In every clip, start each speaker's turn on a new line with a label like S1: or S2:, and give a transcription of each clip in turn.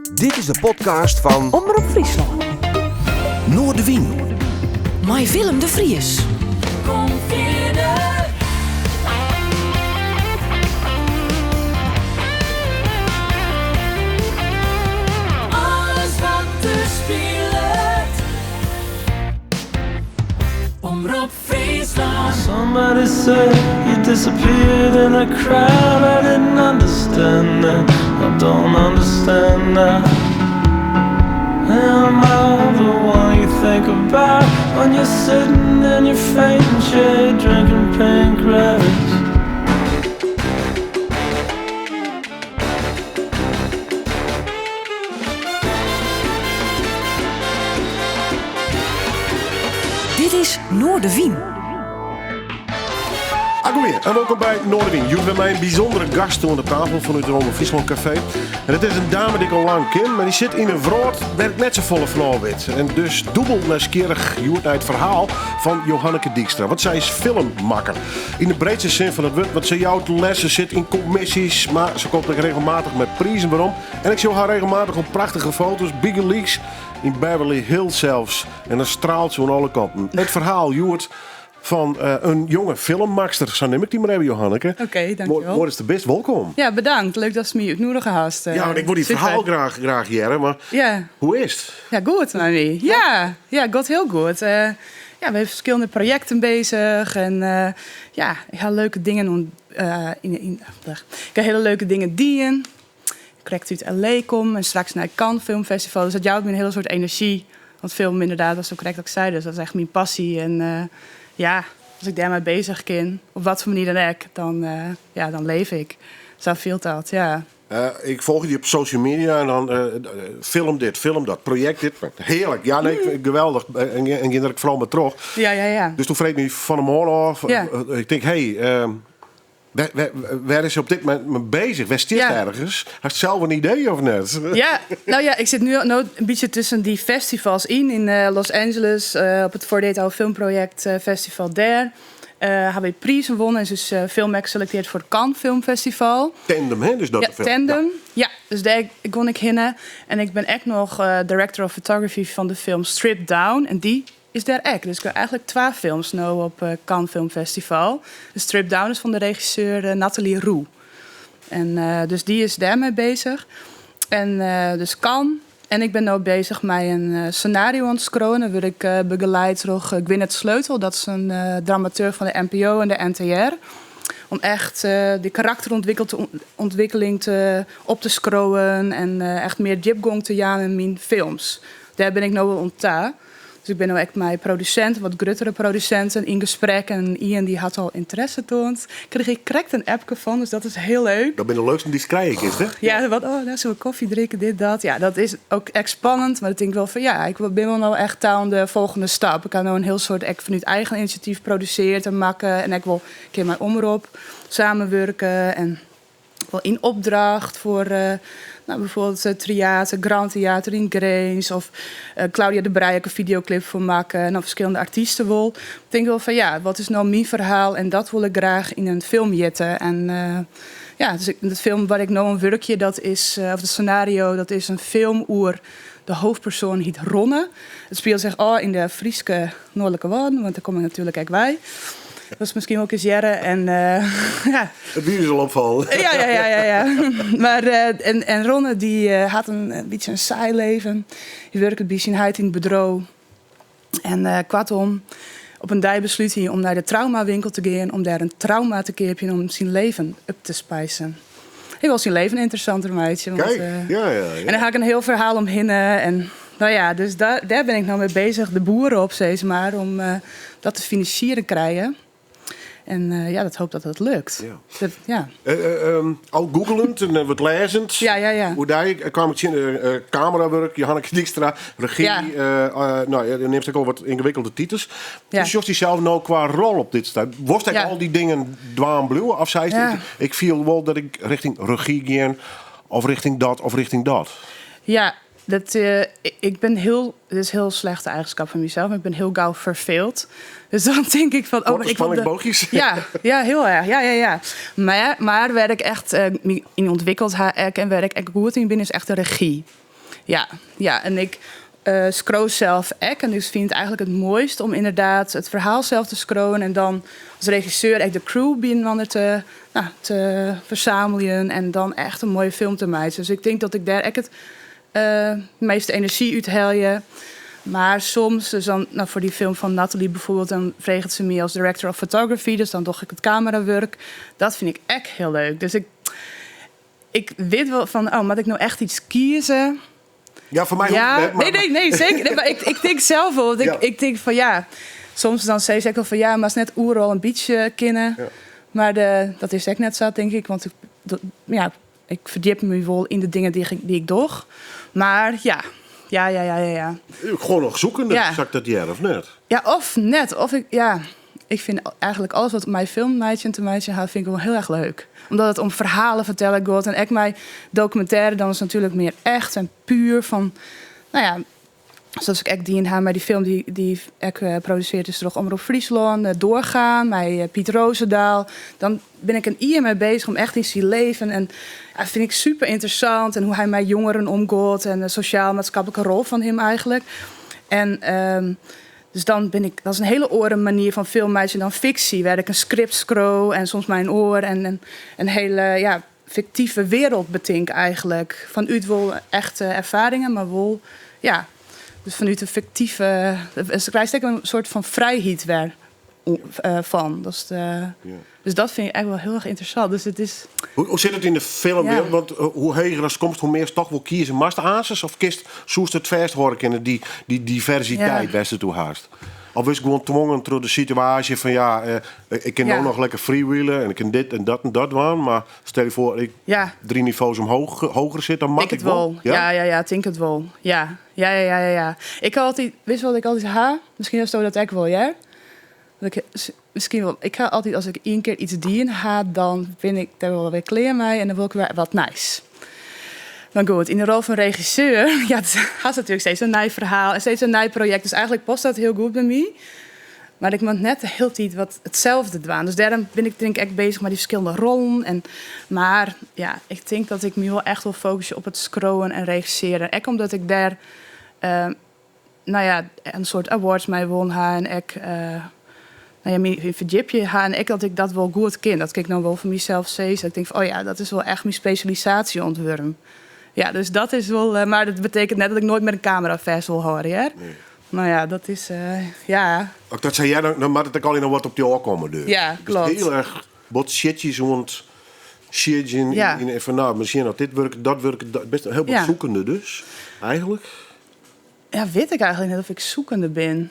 S1: Dit is de podcast fan
S2: Omrop Fryslân.
S1: Noardewyn.
S2: Mei Willem de Vries.
S3: Kom fierder. Alles wat der spilet. Omrop Fryslân.
S4: Somebody said you disappeared in a crowd. I didn't understand then. I don't understand now. Am I the one you think about when you're sitting in your fainting chair drinking pink rabbits?
S2: Dit is Noardewyn.
S5: Agoeie en welkom by Noardewyn. Hjoed wer mei in bysûndere gast oan de tafel fanút it Omrop Fryslân Kafee. En it is in dame dy't ik al lang ken, mar dy sit yn in wrâld wêr't ik net safolle fan ôf wit. En dus dûbel nijsgjirrich hjoed nei it ferhaal fan Johanneke Dijkstra. Want sy is filmmakker. Yn de breedste sin fan it wurd, want se jout les, se sit yn kommisjes, mar se komt ek regelmatich mei prizen werom. En ik sjoch har regelmatich op prachtige foto's, bygelyks yn Beverly Hills sels. En dan straalt se oan alle kanten. It ferhaal hjoed fan in jonge filmmakster, sa neam ik dy mar even, Johanneke.
S6: Oké, dankjewel.
S5: Moai datst der bist, wolkom.
S6: Ja, bedankt. Leuk datst my útnoedige hast.
S5: Ja, want ik wol dy
S6: Super.
S5: ferhaal graach hearre, mar
S6: Ja.
S5: hoe is it?
S6: Ja, goed mei my. Ja, ja, giet hiel goed. Ja, we hawwe ferskillende projekten bezich en ja, ik ha leuke dingen yn, ik ha hiele leuke dingen dien. Krekt út LA kom en straks nei Cannes Film Festival. Dus dat jout my in hiele soad enerzjy. Want film ynderdaad, watsto krekt ek sei, dus dat is echt myn passy. En ja, as ik dêrmei bezich kin, op wat foar manier dan ek, dan, ja, dan leef ik. Sa fielt dat, ja.
S5: Ik folgje dy op social media en dan film dit, film dat, projekt dit. Hearlik, ja, nee, geweldich. En gean der ek foaral mei troch.
S6: Ja, ja, ja.
S5: Dus doe frege ik my fan 'e moarn ôf, ik tink, hey, wêr is se op dit momint mei bezich? Wêr stiet ergens? Hast sels in idee of net?
S6: Ja, nou ja, ik sit nu no in bytsje tusken dy festivals yn, yn Los Angeles, op it 48 Hour Film Project Festival dêr. Ha wy prizen wûn en se is film ek selektearre foar it Cannes Film Festival.
S5: Tandem, hè? Dus dat
S6: Ja,
S5: de film.
S6: Tandem. Ja, dus dêr gong ik hinne. En ik bin ek noch director of photography fan de film Stripped Down. En dy is dêr ek. Dus ik ha eigenlik twa films no op Cannes Film Festival. De Stripped Down is fan de regisseur Nathalie Roux. En dus dy is dêrmei bezich. En dus Cannes. En ik bin no bezich mei in senario oan it skriuwen. Dan wurd ik begeleid troch Gwyneth Sleutel. Dat is in dramaturch fan de NPO en de NTR. Om echt de karakterontwikkeling op te skriuwen en echt mear djipgong te jaan yn myn films. Dêr bin ik no wol oan ta. Dus ik bin no ek mei produsinten, wat gruttere produsinten, yn gesprek. En ien dy hat al ynteresse toand. Krige ik krekt in appke fan, dus dat is hiel leuk.
S5: Dat binne de leuksten dy'tst krije kinst, hè?
S6: Ja, wat, oh, dêr sille we kofje drinke, dit, dat. Ja, dat is ek ek spannend, mar ik tink wol fan ja, ik bin wol no echt ta oan de folgjende stap. Ik ha no in hiel soad ek fanút eigen inisjatyf produsearre en makke. En ek wol in kear mei Omrop samenwurke en wol yn opdracht foar nou, byfoarbyld it Tryater, Grand Theater yn Grins of Claudia de Breij ek in fideoklip foar makke en dan ferskillende artysten wol. Ik tink wol fan ja, wat is no myn ferhaal en dat wol ik graach yn in film jitte. En ja, dus de film wêr't ik no oan wurkje, dat is, of it senario, dat is in film oer de hoofdpersoan hyt Ronne. It spilet sich ôf yn de Fryske Noardlike Wâlden, want dêr kom ik natuerlik ek wei. Dat is miskien wol ris hearre. En, ja.
S5: It wie ús al opfallen.
S6: Ja, ja, ja, ja, ja. Mar, en Ronne dy hat in bytsje in saai leven. Hy wurket by syn heit yn it bedriuw. En koartom, op in dei beslút hy om nei de traumawinkel te gean om dêr in trauma te keapjen om syn leven up te spicen. Hy wol syn leven ynteressanter meitsje. Want,
S5: Kijk, ja, ja, ja.
S6: En dêr ha ik in hiel ferhaal omhinne. En, nou ja, dus dêr bin ik no mei bezich, de boer op, sis mar, om dat te finansieren krijen. En ja, dat hoop dat dat lukt.
S5: Ja.
S6: Dat, ja.
S5: Al googelend en wat lêzend.
S6: Ja, ja, ja.
S5: Oer dy kwam ik tsjin kamerawurk, Johanneke Dijkstra, regy.
S6: Ja.
S5: Nou, ja, dan nimst ek al wat yngewikkelde titels.
S6: Ja.
S5: Hoe sjochst dysels no kwa rol op dit stuit? Wolst ek
S6: Ja.
S5: al dy dingen dwaan bliuwe? Of seist,
S6: Ja.
S5: ik fiel wol dat ik richting regy gean, of richting dat, of richting dat?
S6: Ja, dat, ik ben heel, dit is heel slechte eigenskap fan mysels, mar ik bin hiel gau ferfeeld. Dus dan tink ik fan, oh,
S5: Korte
S6: ik wol de
S5: spanningsboogjes?
S6: Ja, ja, hiel erch. Ja, ja, ja. Mar wêr't ik echt my yn ûntwikkeld ha ek en wêr't ik ek goed yn bin, is echt de regy. Ja, ja. En ik skriuw sels ek. En ik fyn it eigentlik it moaist om ynderdaad it ferhaal sels te skriuwen. En dan as regisseur ek de crew byinoar te, no, te fersammeljen. En dan echt in moaie film te meitsjen. Dus ik tink dat ik dêr ek it measte enerzjy úthelje. Mar soms, dus dan, no, foar dy film fan Nathalie byfoarbyld, dan freget se my as director of photography, dus dan doch ik it kamerawurk. Dat fyn ik ek hiel leuk. Dus ik wit wol fan, oh, moat ik no echt yts kieze?
S5: Ja, foar my hoecht it net.
S6: Nee, nee, nee, seker. Nee, mar ik tink sels wol. Want ik tink fan ja, soms dan sizze se ek wol fan ja, moatst net oeral in bytsje kinne. Mar dat is ek net sa, tink ik. Want ik, ja, ik ferdjip my wol yn de dingen dy't ik doch. Mar ja, ja, ja, ja, ja, ja.
S5: Gewoan noch zoekende, sa 'k dat hear, of net?
S6: Ja, of net. Of ik, ja, ik fyn eigentlik alles wat mei film meitsjen te meitsjen hat, fyn ik wol hiel erch leuk. Omdat it om ferhalen fertellen giet. En ek mei dokumintêre, dan is it natuerlik mear echt en puer fan, no ja, sa't ik ek dien ha mei dy film dy't ek produsearre is troch Omrop Fryslân, Doorgaan, mei Piet Rozendaal. Dan bin ik in jier mei beuzich om echt yn syn leven en ja, fyn ik super ynteressant en hoe't hy mei jongeren omgiet en de sosjaal-maatskiplike rol fan him eigentlik. En dus dan bin ik, dat is in hiele oare manier fan film meitsjen dan fiksje, wêr't ik in skript skriuw en soms mei in oar en in hiele, ja, fiktive wereld betink eigentlik. Fanút wol echte erfaringen, mar wol, ja, dus fanút in fiktive, dus krijst ek in soart fan frijheid wer fan. Dat is de, Dus dat fyn ik ek wol hiel erch ynteressant. Dus it is.
S5: Hoe sit it yn de film? Want hoe heger ast komst, hoe mear toch wol kieze moatst aansens? Of kinst, soest it fêsthâlde kinne, dy diversiteit wêr'tst it oer hast? Of is it gewoan twongen troch de situaasje fan ja, ik kin no noch lekker freewheelen en ik kin dit en dat en dat dwaan, mar stel je foar ik drie nivo's omhoog heger sit, dan moat
S6: Ik
S5: ik wol.
S6: Wol. Ja, ja, ja, tink it wol. Ja, ja, ja, ja, ja, ja. Ik ha altyd, witst wat ik altyd ha? Miskien hasto dat ek wol, hear. Dat ik, miskien wol. Ik ha altyd, as ik ien kear yts dien ha, dan bin ik dêr wol wer klear mei en dan wol ik wer wat nijs. Mar goed, yn de rol fan regisseur, ja, hast natuerlik steeds in nij ferhaal en steeds in nij projekt. Dus eigentlik past dat hiel goed by my. Mar ik moat net de hiele tiid wat itselde dwaan. Dus dêrom bin ik tink ek beuzich mei dy ferskillende rollen. En, mar ja, ik tink dat ik my wol echt wol fokusje op it skriuwen en regissearjen. Ek omdat ik dêr, no ja, in soart awards mei wûn ha en ek no ja, my ferdjipje ha en ek dat ik dat wol goed kin. Dat kin ik no wol fan mysels sizze. Ik tink fan, oh ja, dat is wol echt myn spesjalisaasje ûntwurden. Ja, dus dat is wol, mar dat betekent net dat ik noait mear in kamera fêst wol hâlde, hear.
S5: Nee.
S6: No ja, dat is, ja.
S5: As ik dat sa hear, dan moat it ek allegear noch wat op dy ôfkomme dus.
S6: Ja, kloppet.
S5: Hiel erch bot sjitjes oan it sjitjen yn fan no, miskien dat dit wurket, dat wurket, dat, bist hiel bot zoekende dus, eigentlik.
S6: Ja, wit ik eigentlik net oft ik zoekende bin.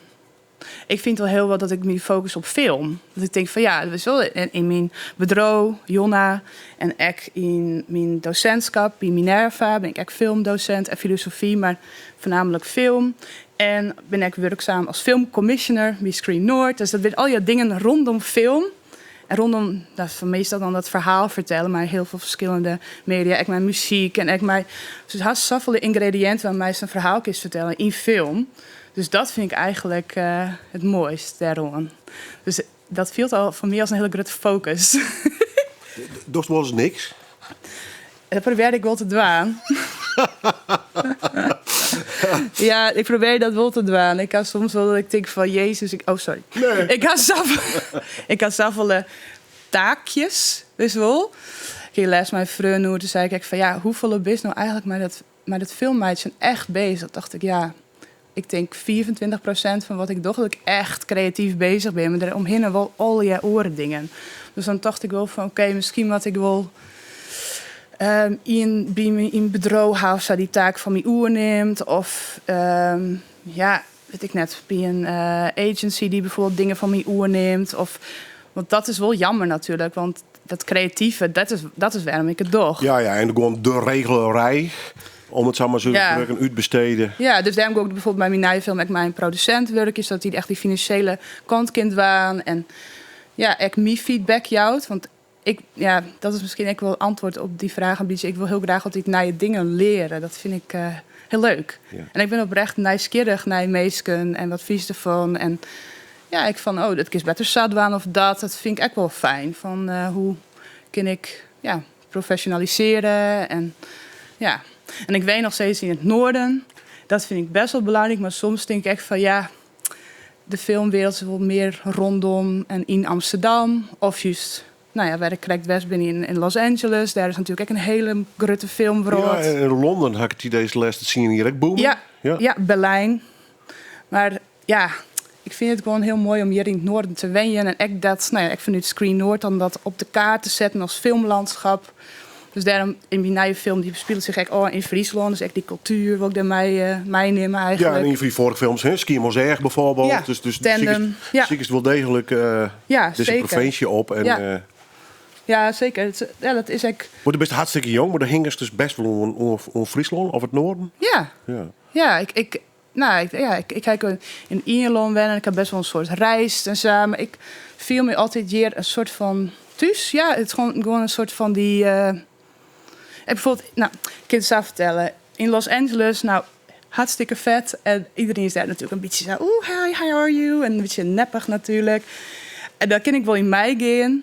S6: Ik fyn it wol hiel wat dat ik my fokus op film. Dat ik tink fan ja, dat is wol yn myn bedriuw, Jonna, en ek yn myn dosintskip by Minerva bin ik ek filmdosint en filosofy, mar foarnaamlik film. En bin ek wurksum as filmcommissioner by Screen Noord. Dus dat binne allegear dingen rondom film. En rondom, dat foar my is dat dan dat ferhaal fertelle mei hiel folle ferskillende media, ek mei muzyk en ek mei, dus hast safolle yngrediïnten wêrmei'tst in ferhaal kinst fertelle yn film. Dus dat fyn ik eigentlik it moaist dêroan. Dus dat fielt al foar my as in hiele grutte fokus.
S5: Dochst wolris niks?
S6: Dat probearje ik wol te dwaan. Ja, ik probearje dat wol te dwaan. Ik ha soms wol dat ik tink fan Jezus, ik, oh sorry.
S5: Nee.
S6: Ik ha safolle taakjes, witst wol. Ik hie lêsten mei in freon oer, toen sei ik ek fan ja, hoefolle bist no eigentlik mei dat filmmeitsjen echt beuzich? Dat tocht ik, ja, ik tink 25% fan wat ik doch, dat ik echt kreatyf beuzich bin, mar dêromhinne wol allegear oare dingen. Dus dan tocht ik wol fan oké, miskien moat ik wol ien by my yn bedriuw ha of sa dy't taak fan my oernimt. Of ja, wit ik net, by in agency dy't byfoarbyld dingen fan my oernimt. Of, want dat is wol jammer natuerlik, want dat kreative, dat is wêrom ik it doch.
S5: Ja, ja, en gewoan de regelerij, om it sa mar sa te drukken, útbestede.
S6: Ja, dus dêrom gean ik byfoarbyld mei myn nije film ek mei in produsint wurkje, sadat dy echt dy finansjele kant kin dwaan en ja, ek my feedback jout. Want ik, ja, dat is miskien ek wol antwurd op dy fraach in bytsje. Ik wol hiel graach altyd nije dingen leare. Dat fyn ik hiel leuk. En ik bin oprecht nijsgjirrich nei minsken en wat fynst derfan. En ja, ik fan, oh, dat kinst better sa dwaan of dat. Dat fyn ik ek wol fijn. Fan hoe kin ik, ja, profesjonalisearje en ja. En ik wen noch steeds yn it noarden. Dat fyn ik best wol belangryk, mar soms tink ik ek fan ja, de filmwereld is wol mear rondom en yn Amsterdam. Of juist, no ja, wêr't ik krekt west bin yn Los Angeles. Dêr is natuerlik ek in hiele grutte filmwrâld.
S5: Ja, en yn Londen ha ik it idee de lêste 10 jier ek booming.
S6: Ja, ja. Berlijn. Mar ja, ik fyn it gewoan hiel moai om hjir yn it noarden te wenjen. En ek dat, no ja, ek fanút Screen Noord dan dat op de kaart te setten as filmlandschap. Dus dêrom, yn myn nije film, dy spilet sich ek ôf yn Fryslân. Dus ek dy kultuer wol ik dêrmei meinimme
S5: Ja,
S6: eigentlik.
S5: en ien fan dy foarige films, hè, Skiermûntseach bijvoorbeeld.
S6: Ja,
S5: Dus
S6: Tandem, ja.
S5: sikest wol deeglik
S6: Ja,
S5: dizze
S6: seker.
S5: provinsje op. En,
S6: Ja. Ja, seker. Ja, dat is ek...
S5: Want do bist hartstikke jong, mar do hingest dus best wol oan Fryslân of it Noarden.
S6: Ja.
S5: Ja.
S6: Ja, ik, no, ja, ik ha yn Ierlân wenne en ik ha best wol in soad reisd en sa. Mar ik fiel my altyd hjir in soart fan thús. Ja, it is gewoan in soart fan dy... Ik bijvoorbeeld, no, ik kin it sa fertelle. Yn Los Angeles, no, hartstikke fet. En iderien is dêr natuerlik in bytsje sa... Oeh, hi, how are you? En in bytsje neppich natuerlik. En dêr kin ik wol yn meigean.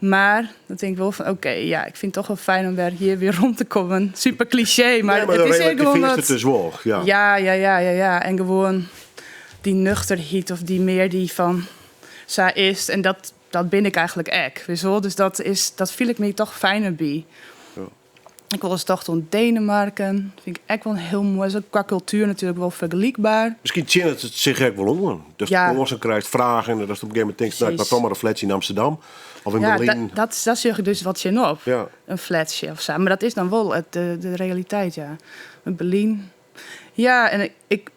S6: Mar dan tink ik wol fan, oké, ja, ik fyn it toch wol fijn om wer hjir wer rûn te kommen. Super cliché, mar
S5: Ja, mar
S6: it
S5: dan
S6: is ek gewoan
S5: relativearrest
S6: wat
S5: it dus wol. Ja.
S6: Ja. En gewoan dy nuchterheid of dy mear dy fan sa is. En dat bin ik eigentlik ek. Witst wol? Dus dat fiel ik my toch fijner by. Ik wol ris tocht oan Denemarken. Fyn ik ek wol hiel moai. Is ek kwa kultuer natuerlik wol fergelykber.
S5: Miskien tsjinnet it sich ek wol oan. Datst kânsen krijst, fragen en datst op in gegeven momint tinkst, no, ik moat toch mar in flatsje yn Amsterdam of yn
S6: Ja,
S5: Berlyn.
S6: dat sjoch ik dus wat tsjinop. In flatsje of sa. Mar dat is dan wol de realiteit, ja. In Berlyn. Ja, en ik,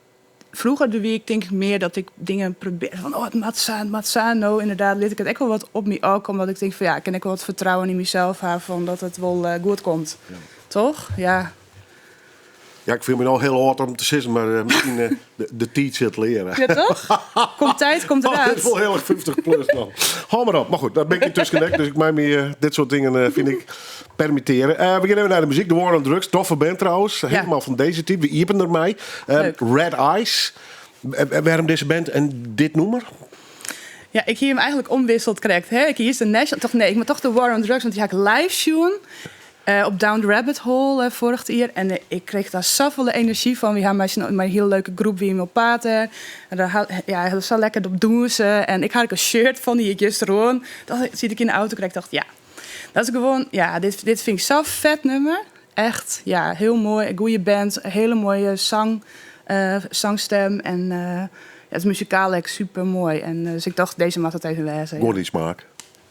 S6: froeger wie ik tink ik mear dat ik dingen probearje fan, oh, it moat sa, it moat sa. No, ynderdaad, lit ik it ek wol wat op my ôfkomme. Dat ik tink fan, ja, ik kin ek wol wat fertrouwen yn mysels ha fan dat it wol goed komt. Toch? Ja.
S5: Ja, ik fiel my no hiel âld om te sizzen, mar miskien de tiid sil it leare.
S6: Ja, toch? Komt tijd, komt
S5: Oh, dit
S6: raad.
S5: is wol hiel erch 50 plus dan. Hâld mar op. Mar goed, dat bin ik yntusken ek, dus ik mei my dit soart dingen, fyn ik, permittearje. We gean even nei de muzyk. The War on Drugs, toffe band trouwens. Hielendal fan dizze tiid. We iepenen dermei.
S6: Leuk.
S5: Red Eyes. Wêrom dizze band en dit nûmer?
S6: Ja, ik hie him eigentlik omwisseld krekt. Hè? Ik hie earst de National... Toch, nee, ik moat toch de War on Drugs, want dy ha ik live sjoen. Op Down the Rabbit Hole foarich jier. En ik kriich dêr safolle enerzjy fan. Wy ha mei in hiele leuke groep wiene we op paad dêr. En dêr ha, ja, dat sa lekker op dûnse. En ik ha ek in shirt fan, dy hie ik juster oan. Dan siet ik yn de auto krekt, tocht, ja, dat is gewoan, ja, dit fyn ik sa'n fet nûmer. Echt, ja, hiel moai. In goede band, in hiele moaie sangstem. En ja, it is muzikaal ek super moai. En dus ik tocht, dizze moat it even wêze.
S5: Gewoan dy smaak.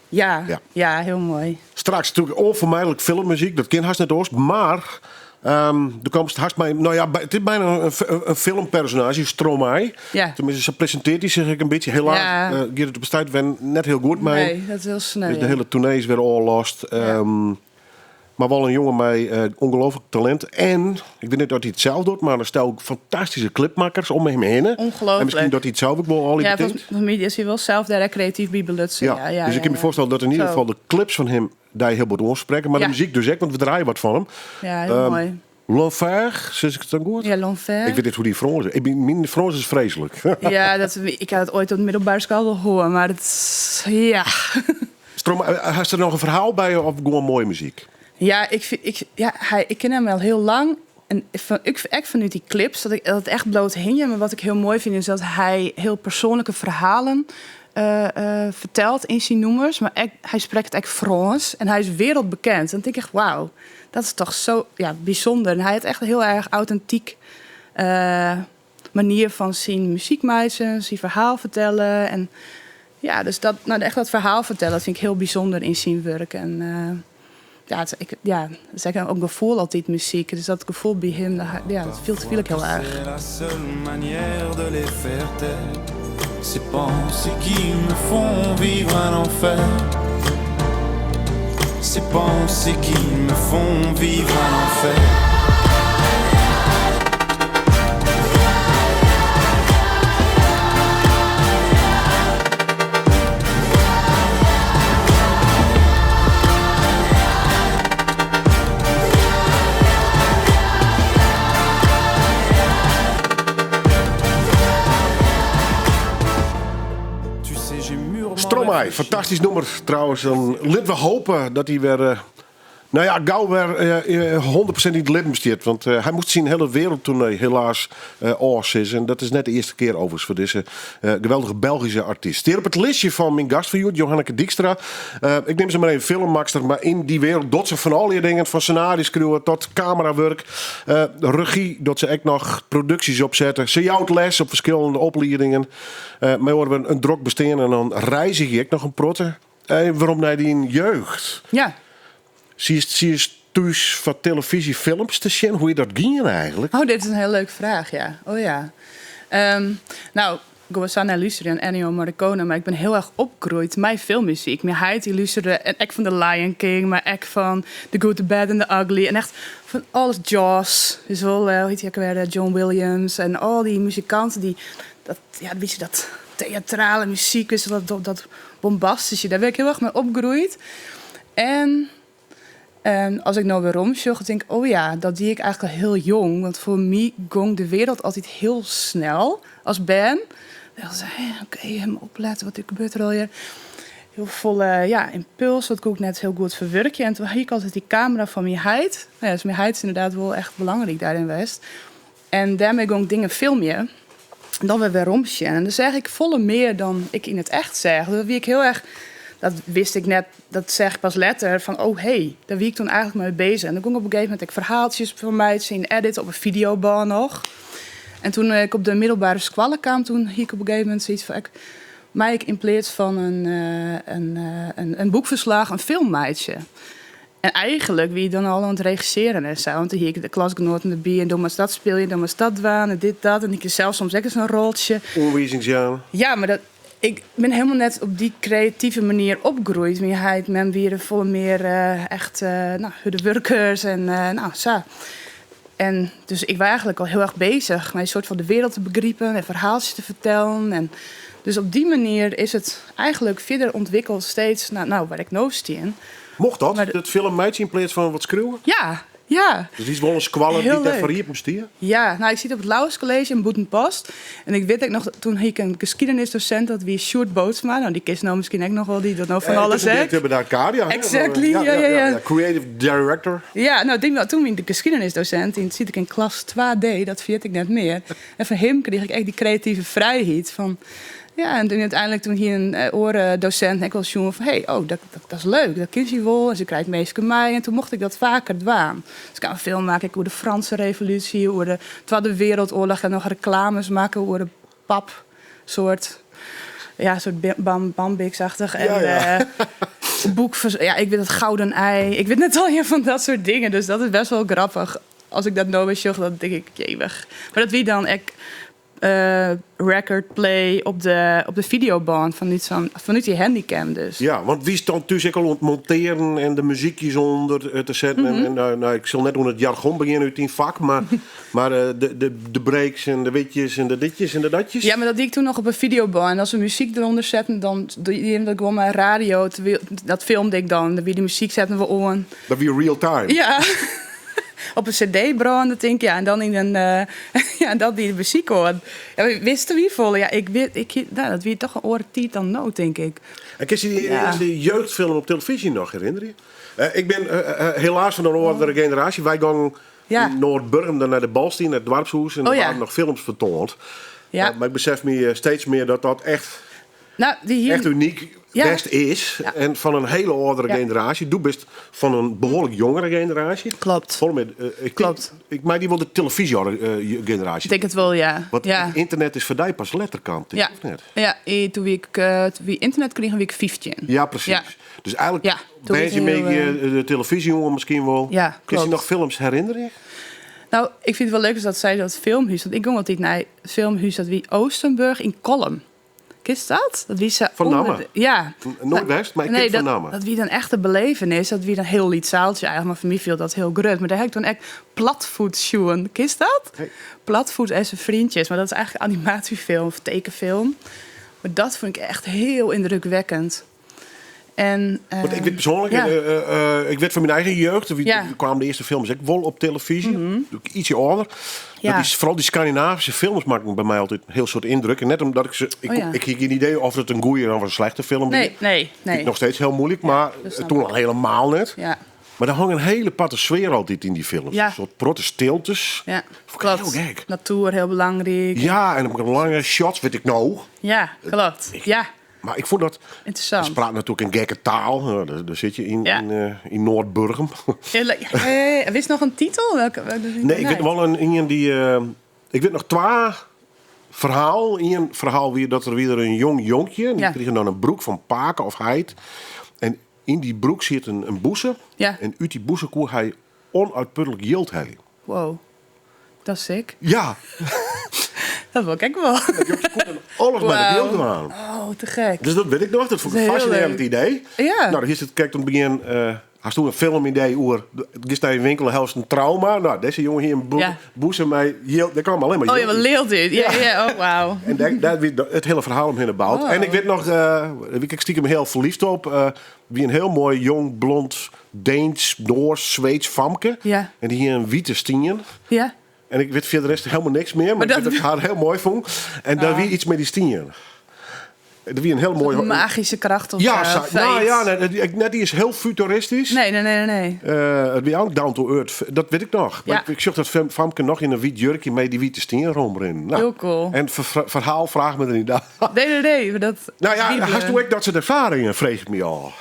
S6: Ja,
S5: Ja.
S6: ja, hiel moai.
S5: Straks natuerlik ûnfermijdlik filmmuzyk, dat kin hast net oars. Mar do komst hast mei, no ja, it is byna in filmpersonaazje, Stromae. Teminsten, sa presintearret hy sich ek in bytsje. Helaas giet it op it stuit wer net hiel goed mei.
S6: Nee, dat is hiel sneu,
S5: Dus de
S6: ja.
S5: hiele toernee is wer ôflast. Mar wol in jonge mei ûngelooflik talint. En, ik wit net oft hy it sels docht, mar in stel fantastyske clipmakkers om him hinne.
S6: Ongelooflijk.
S5: En miskien docht hy it sels ek wol al
S6: Ja,
S5: betinkt.
S6: volgens mij is hy wol sels dêr ek kreatyf by belutsen.
S5: Ja,
S6: Ja,
S5: dus ik kin my foarstelle dat yn ieder gefal de clips fan him dy hiel bot oansprekke. Mar de muzyk dus ek, want we draaie wat fan him.
S6: Ja, hiel moai.
S5: L'Enfer, sis ik it dan goed?
S6: Ja, L'Enfer.
S5: Ik wit net hoe't dy Frâns is. Myn Frâns is freeslik.
S6: Ja, ik ha it oait op de middelbere skoalle wol hân, mar it is, ja.
S5: Stromae, hast der noch in ferhaal by of gewoan moaie muzyk?
S6: Ja, ik ken him al hiel lang. En ek fanút dy clips, dat it echt bliuwt hingjen. Mar wat ik hiel moai fyn is dat hy hiel persoanlike ferhalen fertelt yn syn nûmers. Mar ek, hy sprekt ek Frâns en hy is wereldbekend. Dan tink ik echt, wauw, dat is toch sa, ja, bysûnder. En hy hat echt in hiel erch autentyk manier fan syn muzyk meitsjen, syn ferhaal fertelle. En ja, dus dat, no, echt dat ferhaal fertelle, dat fyn ik hiel bysûnder yn syn wurk. En ja, het, ik, ja, it is ek in gefoel altyd muzyk. Dus dat gefoel by him, dat, ja, dat fiel ik hiel erch.
S4: C'est la seule manière de les faire taire. Ces pensées qui me font vivre un enfer. Ces pensées qui me font vivre un enfer.
S5: Stromae, fantastysk nûmer trouwens. Dan litte we hoopje dat hy wer Nou ja, gau wer 100% yn it libben stiet. Want hy moast syn hiele wereldtoernee helaas ôfsizze. En dat is net de earste kear overigens foar dizze geweldige Belgische artyst. Stiet op it listje fan myn gast fan hjoed, Johanneke Dykstra. Ik nim se mar even filmmakster, mar yn dy wereld docht se fan allegear dingen. Fan senario skriuwe tot kamerawurk. Regy docht se ek noch, produksjes opsette. Se jout les op ferskillende opliedingen. Mei oare in drok bestean en dan reizgje ek noch in protte. Werom nei dyn jeugd.
S6: Ja.
S5: Siest thús foar telefyzje films te sjen? Hoe is dat gien eigentlik?
S6: Oh, dit is in hiel leuke fraach, ja. Oh ja. Nou, ik wol sa nei lústerjen, Ennio Morricone, mar ik bin hiel erch opgroeid mei filmmuzyk. Myn heit dy lústerde en ek fan The Lion King, mar ek fan The Good, The Bad and The Ugly. En echt fan alles, Jaws, is wol, hoe hjit hy ek alwer, John Williams en al dy muzikanten dy, dat, ja, in bytsje dat teatrale muzyk, witst dat, dat, dat bombastysje, dêr bin ik hiel erch mei opgroeid. En as ik no werom sjoch, tink ik, oh ja, dat die ik eigentlik al hiel jong. Want foar my gong de wereld altyd hiel snel as bern. Dan sei ik, oké, even oplette, wat gebeurt der allegear. Hiel folle, ja, ympuls, dat koe ik net hiel goed ferwurkje. En toen hie ik altyd dy kamera fan myn heit. Nou ja, dus myn heit is ynderdaad wol echt belangryk dêryn west. En dêrmei gong ik dingen filmje. En dan wer werom sjen. En dan seach ik folle mear dan ik yn it echt seach. Dat wie ik hiel erch, dat wist ik net, dat seach ik pas letter. Fan oh hey, dêr wie ik toen eigentlik mei bezich. En dan gong ik op in gegeven momint ek ferhaaltsjes fan meitsjen, yn edit op in fideobân noch. En toen ik op de middelbere skoalle kaam, toen hie ik op in gegeven momint soiets fan, ik, mei ik yn pleats fan in boekferslach in film meitsje? En eigentlik wie ik dan al oan it regissearjen en sa, want dan hie ik de klasgenoaten derby en do moatst dat spylje, do moatst dat dwaan en dit dat. En ik hie sels soms ek ris in roltsje.
S5: Oanwizings jaan.
S6: Ja, mar dat, ik bin hielendal net op dy kreative manier opgroeid. Myn heit en mem wiene folle mear echt, no, hurde wurkers en no, sa. En dus ik wie eigentlik al hiel erch bezich mei in soart fan de wereld te begripen en ferhaaltsjes te fertellen. En dus op dy manier is it eigentlik fierder ûntwikkeld steeds nei no, wêr't ik no stean.
S5: Mocht dat, it film meitsje yn pleats fan wat skriuwen?
S6: Ja, ja.
S5: Dus is wol in skoalle dy't dêrfoar iepen stie?
S6: Ja, no, ik siet op it Lauwers College yn Bûtenpost. En ik wit ek noch, toen hie ik in geskiednisdosint, dat wie Sjoerd Bootsma. No, dy kinst no miskien ek noch wol, dy docht no fan alles ek.
S5: By de Arcadia.
S6: Exactly, ja, ja, ja.
S5: Creative director.
S6: Ja, no, dy, toen wie de geskiednisdosint, yn siet ik yn klas 2D, dat ferjit ik net mear. En fan him krige ik ek dy kreative frijheid fan, ja, en toen úteinlik toen hie in oare dosint ek wol sjoen fan, hey, oh, dat, dat is leuk, dat kin sy wol en se krijt minsken mei. En toen mocht ik dat faker dwaan. Dus ik ha in film makke ek oer de Franse Revolúsje, oer de Twadde Wereldoarloch en noch reklames makke oer de pap soart, ja, soart bam, Bambix-achtich. En,
S5: Ja, ja.
S6: Boek, ja, ik wit it Gouden Ei, ik wit net allegear fan dat soart dingen. Dus dat is best wol grappich. As ik dat no wer sjoch, dan tink ik, jemich. Mar dat wie dan ek record play op de fideobân fanút dy handycam dus.
S5: Ja, want wiest dan thús ek al oan it montearen en de muzykjes ûnder te setten? En, nou, ik sil net oan it jargon begjinne út dyn fak, mar de breaks en de witjes en de ditjes en de datjes?
S6: Ja, mar dat die ik toen noch op in fideobân. En as we muzyk derûnder setten, dan die ik dat gewoan mei radio. Dat filmde ik dan. Dan wie de muzyk setten we oan.
S5: Dat wie real time?
S6: Ja. Op in cd brânde, tink ik. Ja, en dan yn in, ja, en dat die de muzyk oan. Ja, wisten wy folle? Ja, ik wit, ik, nou, dat wie toch in oare tiid dan no, tink ik.
S5: En kinst dy earste jeugdfilm op telefyzje noch herinnerje? Ik bin helaas fan in oare generaasje. Wy gongen yn Noardburgum dan nei de Balstien, nei it doarpshûs, en der waarden noch films fertoand. Mar ik besef my steeds mear dat dat echt
S6: Nou, die hier...
S5: echt unyk west is. En fan in hiele âldere generaasje. Do bist fan in behoarlik jongere generaasje.
S6: Klopt.
S5: Folle mear, ik Klopt. Ik mei dy wol de telefyzje-generaasje.
S6: Ik tink it wol, ja.
S5: Want ynternet is foar dy pas letter kaam, tink ik, of net?
S6: Ja, toen wie ik, toen wie ynternet krigen, wie ik 15.
S5: Ja, presys. Dus eigentlik
S6: Ja, toen wie
S5: wês je
S6: it hiel,
S5: mear de telefyzjejonge miskien wol.
S6: Ja,
S5: Kinst dy
S6: klopt.
S5: noch films herinnerje?
S6: Nou, ik fyn it wol leuk dat sei dat filmhûs. Want ik gong altyd nei it filmhûs, dat wie Oostenburg yn Kollum. Kinst dat? Dat wie sa
S5: Fan
S6: ûnder
S5: namme.
S6: de, ja.
S5: Noait west, mar ik
S6: Nee,
S5: ken fan
S6: dat,
S5: namme.
S6: dat wie dan echt in belevenis. Dat wie dan hiel lyts saaltsje eigentlik, mar foar my fielde dat hiel grut. Mar dêr ha ik dan ek Platvoet sjoen. Kinst dat?
S5: Nee.
S6: Platvoet en zijn vriendjes. Mar dat is eigentlik in animatiefilm of tekenfilm. Mar dat fûn ik echt hiel yndrukwekkend. En,
S5: Want ik wit persoanlik, ik wit fan myn eigen jeugd, kwamen de earste films ek wol op telefyzje, ietsje âlder. Dat is, foaral dy Skandinavyske films makken by my altyd in hiel soad yndruk. En net omdat ik se, ik, ik hie gjin idee oft it in goede of in slechte film wie.
S6: Nee, nee,
S5: Fyn ik
S6: nee.
S5: noch steeds hiel muoilik, mar
S6: dat snap
S5: toen
S6: ik.
S5: al hielendal net. Mar der hong in hiele aparte sfear altyd yn dy films.
S6: Ja.
S5: In soart protte stiltes.
S6: Ja,
S5: Fûn ik
S6: klopt.
S5: hiel gek.
S6: Natuer, hiel belangryk.
S5: Ja, en dan lange shots, wit ik no.
S6: Ja, klopt. Ja,
S5: Mar ik fûn dat...
S6: ynteressant.
S5: Se prate natuerlik in gekke taal. Nou, dêr sitte je yn,
S6: Ja.
S5: yn Noardburgum.
S6: Ja, ja, ja, ja. Witst noch in titel? Welke,
S5: Nee, ik wit wol in ien dy't. Ik wit noch twa ferhalen. Ien ferhaal wie dat der wie der in jong jonkje. En dy
S6: Ja.
S5: krige dan in broek fan pake of heit. En yn dy broek siet in bûse.
S6: Ja.
S5: En út dy bûse koe hy ûnoutputlik jild helje.
S6: Wow, dat is sick.
S5: Ja,
S6: Dat wol ik ek wol.
S5: alles mei it
S6: Wauw.
S5: jild dwaan.
S6: Oh, te gek.
S5: Dus dat wit ik noch. Dat fûn ik
S6: Dat
S5: in
S6: is heel
S5: fascinearjend
S6: leuk.
S5: idee.
S6: Ja.
S5: No, dan is it krekt oan it begjin. Hast do in filmidee oer. Giest nei in winkel en hellest in trauma. No, dizze jonge hie in
S6: Ja.
S5: bûse mei jild. Dêr kaam allinne mar
S6: Oh ja,
S5: jild
S6: wat
S5: út.
S6: leelt dit. Ja, ja, oh wauw.
S5: En dêr wie it hiele ferhaal omhinne boud.
S6: Oh.
S5: En ik wit noch, dêr wie ik stikem hiel ferliefd op. Wie in hiel moai jong, blond, Deens, Noars, Sweeds famke.
S6: Ja.
S5: En dy hie in wite stien.
S6: Ja.
S5: En ik wit fierder rest hielendal niks mear, mar
S6: Maar
S5: ik wit
S6: dat
S5: dat ik har hiel moai fûn. En dêr wie yts mei dy stien. Der wie in hiel moai...
S6: Magyske kracht of
S5: Ja,
S6: zo, of
S5: no
S6: zoiets.
S5: ja, nee, net dy is hiel futuristysk.
S6: Nee, nee, nee, nee, nee.
S5: It wie ek down to earth, dat wit ik noch. Mar
S6: Ja.
S5: ik sjoch dat famke noch yn in wyt jurkje mei dy wite stien rûnrinnen. No,
S6: Hiel cool.
S5: En ferhaal fraach my der net ôf.
S6: Nee, nee, nee. Maar dat
S5: No ja,
S6: wie
S5: hast do ek dat soart erfaringen, freegje ik my ôf.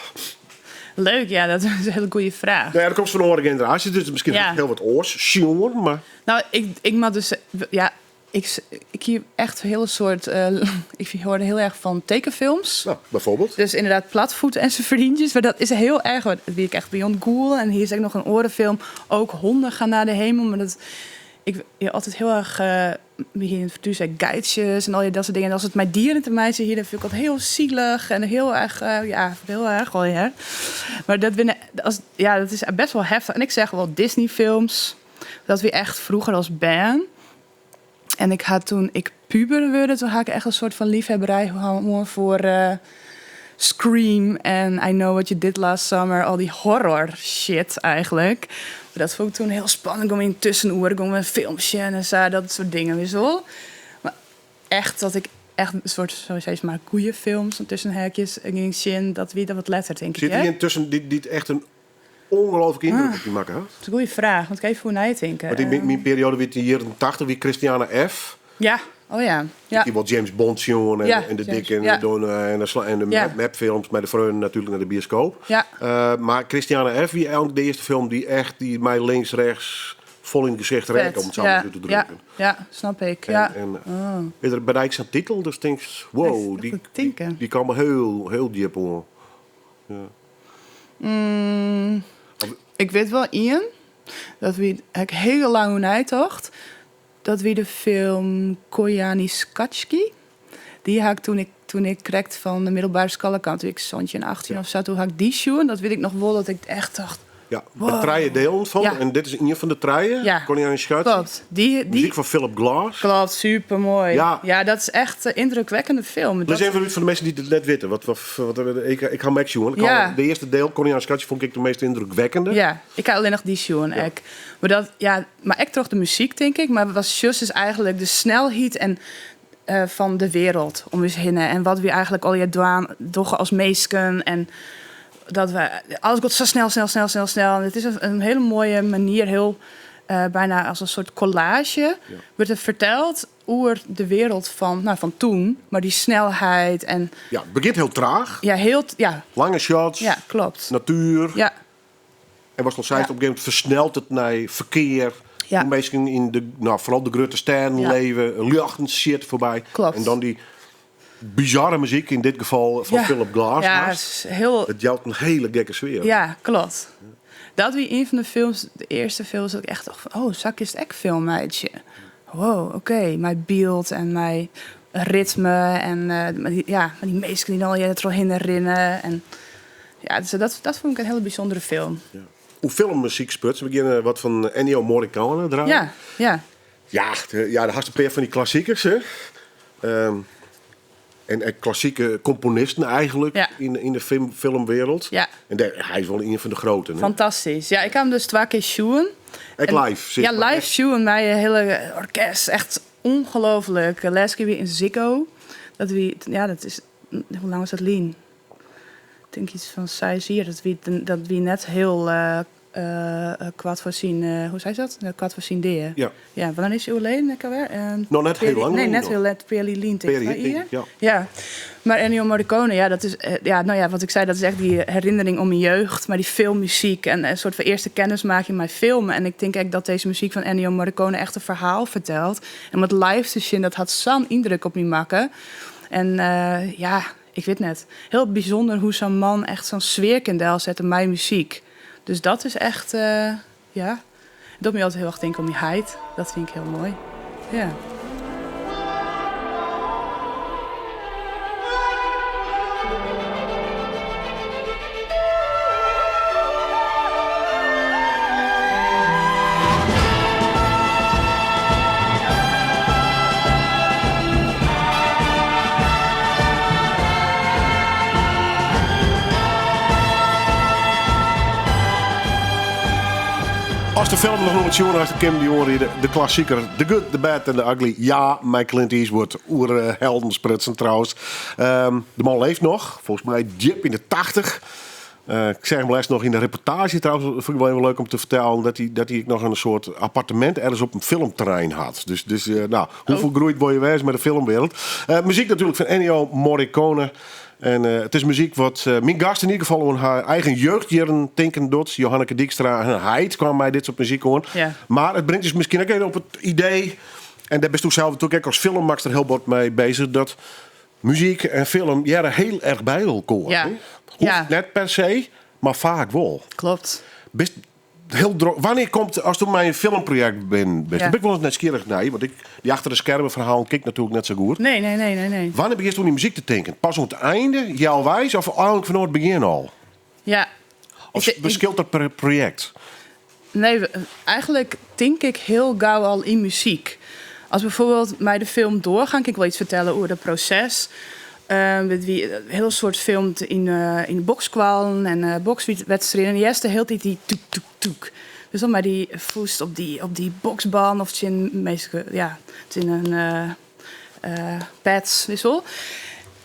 S6: Leuk, ja, dat is in hiele goede fraach.
S5: No ja, do komst fan in oare generaasje, dus miskien
S6: Ja.
S5: hiel wat oars sjoen, mar...
S6: No, ik moat dus... Ja, ik hie echt in hiele soart... Ik hâld hiel erch fan tekenfilms.
S5: No, byfoarbyld.
S6: Dus ynderdaad Platvoet en syn freontsjes. Mar dat is hiel erch. Want wie ik echt beyond cool. En hjir is ek noch in oare film. Ook honden gaan naar de hemel. Mar dat, ik ja, altyd hiel erch... Wy hiene thús ek geitsjes en al dat soart dingen. En as it mei dieren te meitsjen hie, dan fûn ik dat hiel sielich en hiel erch, ja, hiel erch al, ja. Mar dat binne, as, ja, dat is best wol heftich. En ik seach wol Disney-films. Dat wie echt froeger as bern. En ik ha doe't ik puber wurde, doe ha ik echt in soart fan leafhebberij hân foar Scream en I Know What You Did Last Summer. Al dy horror shit eigentlik. Mar dat fûn ik doe hiel spannend. Om yn tussenoeren gongen we in film sjen en sa, dat soart dingen, witst wol. Mar echt dat ik echt in soart, sa sis mar, goede films, tussen heakjes, gyng sjen, dat wie dat wat letter, tink ik,
S5: Sit
S6: hè?
S5: der ien tusken dy't echt in ûngelooflike yndruk op dy makke hat?
S6: Dat is in goede fraach, moat ik even oer neitinke.
S5: Want yn myn perioade wie it de jierren 80, wie Christiane F.
S6: Ja, oh ja. Ja.
S5: Dy wol James Bond sjoen en,
S6: Ja,
S5: en de
S6: James,
S5: dikke en
S6: ja.
S5: de dunne en de en de mepfilms mei de freonen natuerlik nei de bioskoop.
S6: Ja.
S5: Mar Christiane F. wie eigentlik de earste film dy't echt dy my links, rechts fol yn it gesicht
S6: Fet.
S5: rekke, om it sa mar út te
S6: Ja,
S5: drukken.
S6: ja, snap ik.
S5: En
S6: Oh.
S5: is der by dy sa'n titel, dus tinkst, wow,
S6: Ik moet tinke.
S5: dy kaam hiel, hiel djip oan. Ja.
S6: Ik wit wol ien, dat wie, ha ik hiel lang oer neitocht. Dat wie de film Koyaanisqatsi. Dy ha ik doe't ik krekt fan de middelbere skoalle kaam, doe't ik 17, 18 of sa, doe ha ik dy sjoen. Dat wit ik noch wol, dat ik echt tocht,
S5: Ja,
S6: wow.
S5: der trije dielen fan.
S6: Ja.
S5: En dit is ien fan de trije.
S6: Ja.
S5: Koyaanisqatsi.
S6: Klopt.
S5: Muzyk fan Philip Glass.
S6: Klopt, supermoai.
S5: Ja.
S6: Ja, dat is echt in yndrukwekkende film.
S5: Lis
S6: Dat
S5: even út foar de minsken dy't it net witte. Ik ha him ek sjoen. Ik ha de earste diel, Koyaanisqatsi, fûn ik de meast yndrukwekkende.
S6: Ja, ik ha allinnich dy sjoen ek. Mar dat, ja, mar ek troch de muzyk, tink ik. Mar wat sjochst is eigentlik de snelheid en fan de wereld om ús hinne. En wat wy eigentlik allegear dwaan, dogge as minsken. En dat we, alles giet sa snel, snel, snel, snel, snel. En it is in hiele moaie manier, hiel, byna as in soart kollaazje, wurdt it ferteld oer de wereld fan, no, fan doe. Mar dy snelheid en...
S5: Ja, it begjint hiel traach.
S6: Ja, hiel ja.
S5: Lange shots.
S6: Ja, klopt.
S5: Natuer.
S6: Ja.
S5: En watst al seist,
S6: Ja.
S5: op in gegeven momint fersnelt it nei ferkear.
S6: Ja.
S5: Hoe minsken yn de, no, foaral de grutte stêden
S6: Ja.
S5: leve, ljochten shit foarby.
S6: Klopt.
S5: En dan dy bizarre muzyk, yn dit gefal fan
S6: Ja.
S5: Philip Glass.
S6: Ja,
S5: hast.
S6: het is hiel
S5: It jout in hiele gekke sfear.
S6: Ja, klopt. Dat wie ien fan de films, de earste films, dat ik echt tocht fan, oh, sa kinst ek film meitsje. Wow, oké. Mei byld en mei ritme en mei dy, ja, mei dy minsken dy't allegear trochhinne rinne. En, ja, dus dat fûn ik in hiele bysûndere film.
S5: Ja. Oer filmmuzyk sprutsen, we geane wat fan Ennio Morricone draaien.
S6: Ja.
S5: Ja, ja, dêr hast in pear fan dy klassikers, hè. En klassike komponisten eigentlik yn de filmwereld.
S6: Ja.
S5: En hy is wol ien fan de grutte. Hè?
S6: Fantastysk. Ja, ik ha him dus twa kear sjoen.
S5: Ek live, sis
S6: Ja,
S5: mar.
S6: live sjoen mei in hiele orkest. Echt ûngelooflik. Lêste kear wie yn Ziggo. Dat wie, ja, dat is, hoe lang is dat lyn? Ik tink yts fan 6 jier. Dat wie net hiel. Koart foar syn, hoe sei se dat? Koart foar syn dea.
S5: Ja.
S6: Ja, wannear is hy oerleden ek alwer?
S5: Noch net hiel lang
S6: Nee,
S5: lyn
S6: net
S5: noch.
S6: hiel let, pear jier lyn, tink
S5: Pear
S6: ik.
S5: jier, tink ik, ja.
S6: Ja. Mar Ennio Morricone, ja, dat is, ja, no ja, wat ik sei, dat is echt dy herinnering oan myn jeugd, mei dy filmmuzyk en in soart fan earste kennismaking mei film. En ik tink ek dat dizze muzyk fan Ennio Morricone echt in ferhaal fertelt. En om it live te sjen, dat hat sa'n yndruk op my makke. En ja, ik wit net. Hiel bysûnder hoe sa'n man echt sa'n sfear kin delsette mei muzyk. Dus dat is echt, ja, it docht my altyd hiel erch tinken oan myn heit. Dat fyn ik hiel moai. Ja.
S5: Ast de film noch noait sjoen hast, dan kin 'm dy oanriede. De klassiker The Good, The Bad and The Ugly. Ja, mei Clint Eastwood. Oer eh, helden sprutsen trouwens. De man leeft noch, folgens my djip yn de 80. Ik seach him lêst noch yn de reportaazje trouwens, dat fûn ik wol even leuk om te fertellen, dat hy ek noch in soart appartemint ergens op in filmterrein hat. Dus no, hoe fergroeid wolle je wêze mei de filmwereld? Muzyk natuerlik fan Ennio Morricone. En it is muzyk wat myn gast yn ieder gefal oan har eigen jeugdjierren tinken docht. Johanneke Dykstra, har heit kwam mei dit soart muzyk oan. Mar it bringt ús miskien ek even op it idee, en dêr bisto sels natuerlik ek as filmmakster hiel bot mei bezich, dat Muzyk en film hearre hiel erch by elkoar. Hoecht net per se, mar faak wol.
S6: Klopt.
S5: Bist hiel drok. Wannear komt, ast mei in filmprojekt bin, bist, dêr bin ik wolris nijsgjirrich nei, want ik, dy achter de skermen ferhalen kin ik natuerlik net sa goed.
S6: Nee.
S5: Wannear begjinst oan dy muzyk te tinken? Pas oan it einde, healweis, of eigenlik fanôf it begjin al?
S6: Ja.
S5: Of ferskilt dat per projekt?
S6: Nee, eigenlik tink ik hiel gau al yn muzyk. As byfoarbyld mei de film Doorgaan, kin ik wol iets fertelle oer dat proses. It wie in hiel soad filmd yn boksskoallen en bokswedstriden. En hearst de hiele tiid dy toek, toek, toek. Dus dan mei dy fûst op dy boksbân of tsjin minsken, ja, tsjin in pads, witst wol.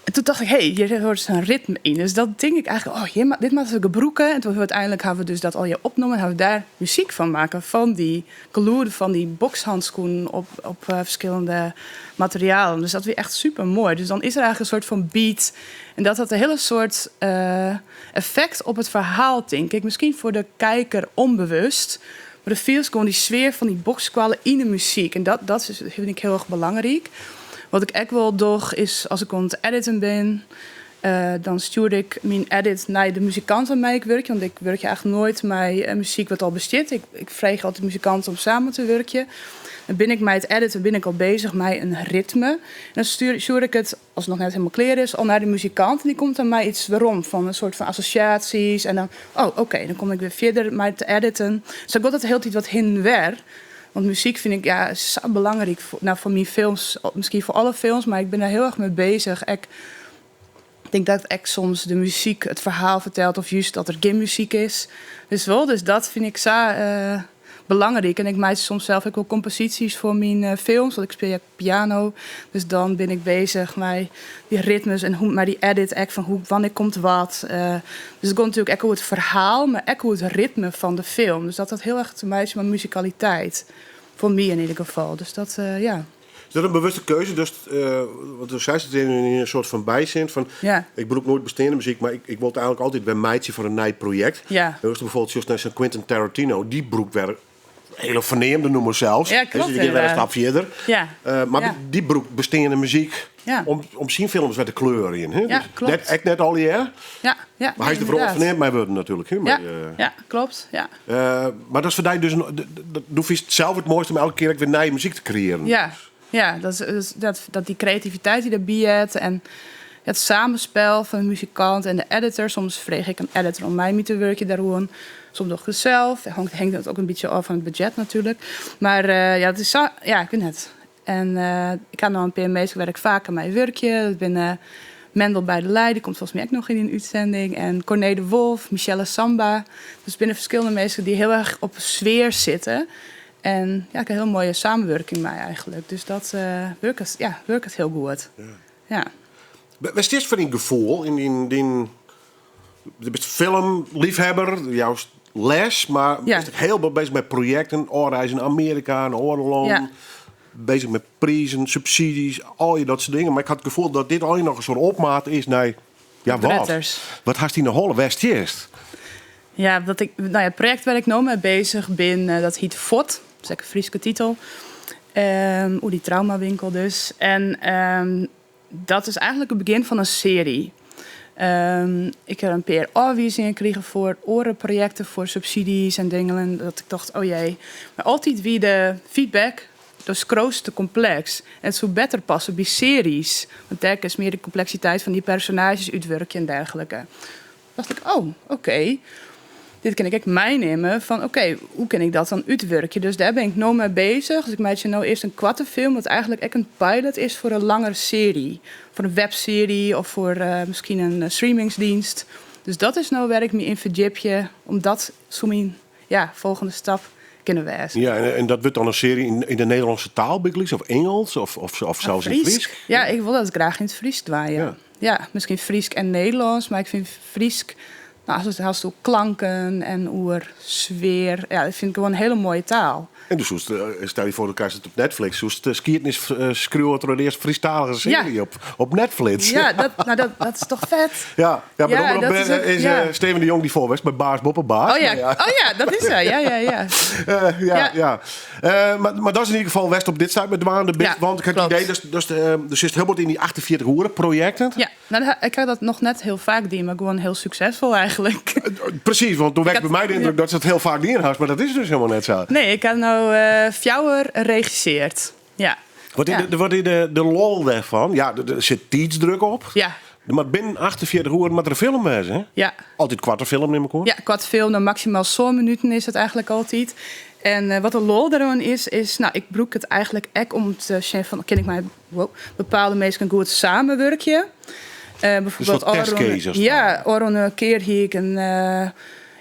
S6: En toen dacht ik, hé, hjir hoort sa'n ritme yn. Dus dat tink ik eigenlik, oh, hjir, dit moatte we gebrûke. En toen úteinlik hawwe we dus dat allegear opnommen en hawwe we dêr muzyk fan makke. Fan dy gelûden fan dy bokshandschoenen op ferskillende materialen. Dus dat wie echt super moai. Dus dan is der eigenlik in soart fan beat. En dat hat in hiele soart effekt op it ferhaal, tink ik. Miskien foar de kijker ûnbewust. Mar do fielst gewoan dy sfear fan dy boksskoalle yn de muzyk. En dat is, fyn ik hiel erch belangryk. Wat ik ek wol doch is as ik oan it editen bin, dan stjoer ik myn edit nei de muzikanten mei ik wurkje. Want ik wurkje eigenlik noait mei muzyk wat al bestiet. Ik freegje altyd muzikanten om samen te wurkjen. Dan bin ik mei it editen bin ik al bezich mei in ritme. En dan stjoer ik it, as it noch net hielendal klear is, al nei de muzikant. En dy komt dan mei iets werom fan in soart fan assosjaasjes. En dan, oh oké, dan kom ik wer fierder mei it editen. Sa giet dat de hiele tiid wat hin en wer. Want muzyk fyn ik, ja, sa belangryk foar, no, foar myn films, miskien foar alle films, mar ik bin dêr hiel erch mei bezich. Ek, ik tink dat ek soms de muzyk it ferhaal fertelt of júst dat der gjin muzyk is. Dus wol, dus dat fyn ik sa belangryk. En ik meitsje soms sels ek wol komposysjes foar myn films, want ik spylje ek piano. Dus dan bin ik bezich mei dy ritmes en hoe, mei dy edit ek fan hoe, wannear komt wat. Dus it giet natuerlik ek oer it ferhaal, mar ek oer it ritme fan de film. Dus dat hat hiel erch te meitsjen mei muzikaliteit. Foar my yn ieder gefal. Dus dat, ja.
S5: Is dat in bewuste keuze? Dus, want do seist it yn in soart fan bysin fan, ik brûk noait besteande muzyk, mar ik wol it eigenlik altyd wer meitsje foar in nij projekt. Dan ast byfoarbyld sjochst nei sa'n Quentin Tarantino, dy brûkt wer hiele ferneamde nûmers sels.
S6: Ja, klopt,
S5: Dus dy giet wer in
S6: inderdaad.
S5: stap fierder. Mar dy brûkt besteande muzyk om syn films wer te kleurjen. Hè?
S6: Ja,
S5: Dus
S6: klopt.
S5: net, ek net allegear.
S6: Ja, ja,
S5: Mar hy is der foaral
S6: inderdaad.
S5: ferneamd mei wurden natuerlik. Hè?
S6: Ja, ja, klopt. Ja.
S5: Mar dat is foar dy dus in, do fynst it sels it moaiste om elke kear ek wer nije muzyk te kreëaren.
S6: Ja, ja, dat is, dat dy kreativiteit dy't derby heart en it samenspel fan de muzikant en de editor. Soms freegje ik in editor om mei my te wurkjen dêroan. Soms doch ik it sels. It hinget ek in bytsje ôf fan it budzjet natuerlik. Mar ja, it is sa, ja, ik wit net. En ik ha no in pear minsken wêr't ik faker mei wurkje. Dat binne Mendel bij de Leij, dy komt folgens my ek noch yn in útsending. En Corné de Wolf, Michelle Samba. Dus it binne ferskillende minsken dy't hiel erch op sfear sitte. En ja, ik ha in hiel moaie samenwurking mei eigenlik. Dus dat wurket, ja, wurket hiel goed. Ja.
S5: Wêr stiest foar dyn gefoel yn dyn, dyn, do bist filmleafhawwer, joust. les, mar
S6: Ja.
S5: bist ek hiel bot bezich mei projekten, ôfreizen nei Amearika en oare lannen.
S6: Ja.
S5: Bezich mei prizen, subsydzjes, al je dat soart dingen. Mar ik ha it gefoel dat dit allegear noch in soart opmaat is nei, ja wat?
S6: Gretters.
S5: Wat hast yn 'e holle? Wêr stiest?
S6: Ja, dat ik, nou ja, it projekt wêr't ik no mei bezich bin, eh, dat hyt Fuort. Dat is ek in Fryske titel. Oer dy traumawinkel dus. En dat is eigentlik it begjin fan in searje. Ik ha in pear ôfwizingen krigen foar oare projekten, foar subsydzjes en dingen. En dat ik tocht, oh jee. Mar altyd wie de feedback, do skriuwst te kompleks. En it soe better passe by searjes. Want dêr kinst mear de kompleksiteit fan dy personaazjes útwurkje en dergelike. Dacht ik, oh, oké. Dit kin ik ek meinimme fan oké, hoe kin ik dat dan útwurkje? Dus dêr bin ik no mei bezich. Dus ik meitsje no earst in koarte film, wat eigentlik ek in pilot is foar in langere searje. Foar in websearje of foar eh, miskien in eh, streamingsdienst. Dus dat is no wêr't ik my yn ferdjipje, om dat soe myn ja, folgjende stap kinne wêze.
S5: Ja, en dat wurdt dan in searje yn de Nederlânske taal bygelyks, of Ingelsk, of sels yn Frysk?
S6: Ja, ik wol dat graach yn it Frysk dwaan, ja.
S5: Ja.
S6: Ja, miskien Frysk en Nederlânsk, mar ik fyn Frysk, no, ast it hast oer klanken en oer sfear, ja, dat fyn ik gewoan in hiele moaie taal.
S5: En do soest, stel je foar, do krijst it op Netflix, soest de skiednis skriuwe troch de earste Frysktalige searje op Netflix.
S6: Ja, dat, nou, dat is toch fet?
S5: Ja, ja, by de
S6: Ja,
S5: Omrop
S6: dat is ook,
S5: is
S6: ja.
S5: Steven de Jong dy foar west by Baas Boppe Baas.
S6: Oh ja, oh ja, dat is sa. Ja, ja, ja.
S5: Ja,
S6: Ja.
S5: ja. Mar dat is yn ieder gefal wêr'tst op dit stuit mei dwaande bist.
S6: Ja,
S5: want ik ha it
S6: klopt.
S5: idee dat do sitst hiel bot yn dy 48 oere projekten.
S6: Ja, nou, ik ha dat noch net hiel faak dien, mar gewoan hiel suksesfol eigentlik.
S5: Presys, want do wekt
S6: Ik
S5: by my de yndruk dat se it hiel faak dien hast, mar dat is dus hielendal net sa.
S6: Nee, ik ha no fjouwer regissearre. Ja.
S5: Wat is,
S6: Ja.
S5: de, wat is de lol dêrfan? Ja, der sit tiidsdruk op.
S6: Ja.
S5: Der moat binnen 48 oeren moat der in film wêze, hè?
S6: Ja.
S5: Altyd koarte film, nim ik oan.
S6: Ja, koarte film, dan maksimaal sân minuten is it eigentlik altyd. En wat de lol deroan is, is, nou, ik brûk it eigentlik ek om te sjen fan, kin ik mei wow, bepaalde minsken goed samenwurkje? Bijvoorbeeld
S5: soart testcases dan?
S6: Ja, ôfrûne kear hie ik in,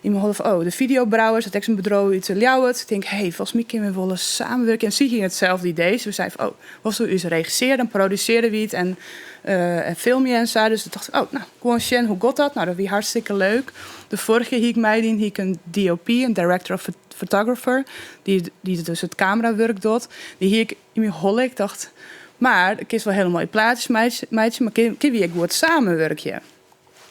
S6: yn myn holle fan, oh, de Videobrouwers, dat is ek in bedriuw út Ljouwert. Ik tink, hey, folgens my kinne we wol ris samenwurkje. En sy hiene itselde idee. Dus we seinen fan, oh, wolsto ús regissearje, dan produsearje wy it en filmje en sa. Dus toen tocht ik, oh, nou, gewoan sjen hoe giet dat? Nou, dat wie hartstikke leuk. De foarrige kear hie ik meidien, hie ik in DOP, in director of photographer, dy't dus it kamerawurk docht. Dy hie ik yn myn holle. Ik tocht, mar ik kin wol hiele moaie plaatsjes meitsje, mar kinne wy ek goed samenwurkje?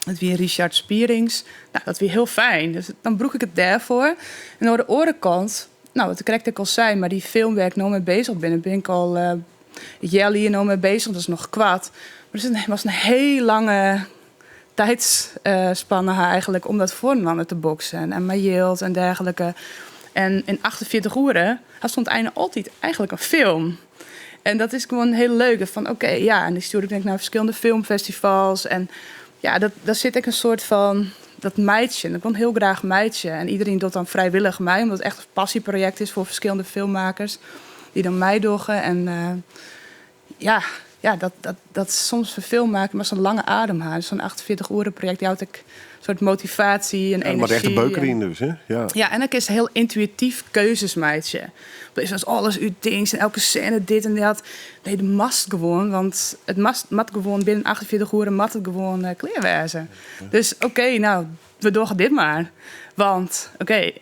S6: Dat wie Richard Spierings. Nou, dat wie hiel fijn. Dus dan brûk ik it dêrfoar. En oan de oare kant, nou, wat ik krekt ek al sei, mar dy film wêr't ik no mei bezich bin, bin ik al healjier no mei bezich, dat is noch koart. Mar it was in hiel lange tiidsspanne eigentlik om dat foarinoar te boksen. En mei jild en dergelike. En yn 48 oeren hast oan it ein altyd eigentlik in film. En dat is gewoan hiel leuk. Fan oké, ja, en dy stjoer ik dan nei ferskillende filmfestivals. En ja, dat, dêr sit ek in soart fan dat meitsjen. Ik wol hiel graach meitsje. En iderien docht dan frijwillich mei, omdat it echt in passieprojekt is foar ferskillende filmmakers dy't dan meidogge. En ja, dat is soms foar filmmaker mar sa'n lange adem ha. Sa'n 48 oeren projekt jout ek in soart motivaasje en
S5: Ja, der moat echt de
S6: enerzjy
S5: beuker
S6: en
S5: yn dus, hè? Ja.
S6: Ja, en dan kinst hiel yntuïtyf keuzes meitsje. Dus as alles úttinkst en elke sêne dit en dat. Nee, dat moatst gewoan, want it moat gewoan binnen 48 oeren moat it gewoan klear wêze. Dus oké, nou, we dogge dit mar. Want, oké,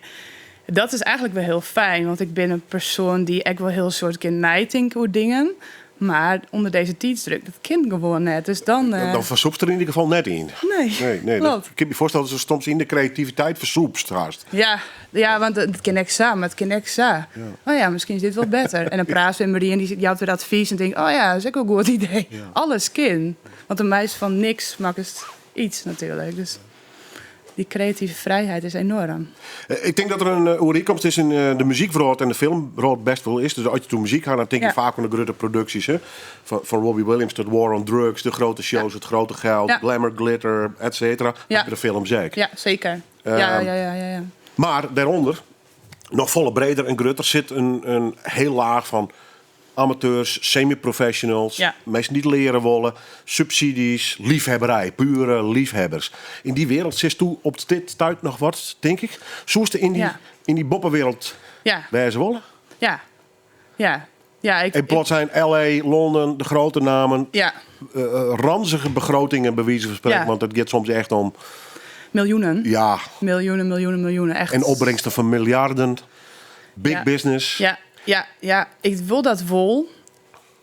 S6: dat is eigentlik wol hiel fijn, want ik bin in persoan dy't ek wol hiel soart kin neitinke oer dingen. Mar ûnder dizze tiidsdruk, dat kin gewoan net. Dus dan,
S5: Dan fersûpst der yn ieder gefal net yn.
S6: Nee,
S5: Nee, dat
S6: klopt.
S5: ik kin my foarstelle dat se soms yn de kreativiteit fersûpst hast.
S6: Ja, ja, want it kin ek sa, mar it kin ek sa. Oh ja, miskien is dit wol better. En dan praatst wer mei ien, dy jout wer advys en tinkt, oh ja, dat is ek wol in goed idee. Alles kin. Want de meist fan niks makkest yts natuerlik. Dus dy kreative frijheid is enoarm.
S5: Ik tink dat der in oerienkomst is yn de muzykwrâld en de filmwrâld bêst wol is. Dus as je it oer muzyk ha, dan tink je faak oan de grutte produksjes. Hè? Fan Robbie Williams tot War on Drugs, de grote shows, het grote geld, glamour, glitter, et cetera. By de films ek.
S6: Ja, seker. Ja.
S5: Mar dêrûnder, noch folle breder en grutter, sit in hiel laach fan amateurs, semi-professionals, minsken dy't leare wolle, subsydzjes, liefhebberij, pure liefhebbers. Yn dy wereld sitsto op dit stuit noch wat, tink ik. Soest yn dy, yn dy boppewereld wêze wolle?
S6: Ja. Ja. Ja, ik,
S5: En plots zijn LA, Londen, de grote namen, ranzige begrotingen, bij wijze van spreken, want het gaat soms echt om.
S6: Miljoenen.
S5: Ja.
S6: Miljoenen, miljoenen, miljoenen. Echt.
S5: En opbrengsten fan miljarden. Big
S6: Ja.
S5: business.
S6: Ja, ja, ja, ik wol dat wol.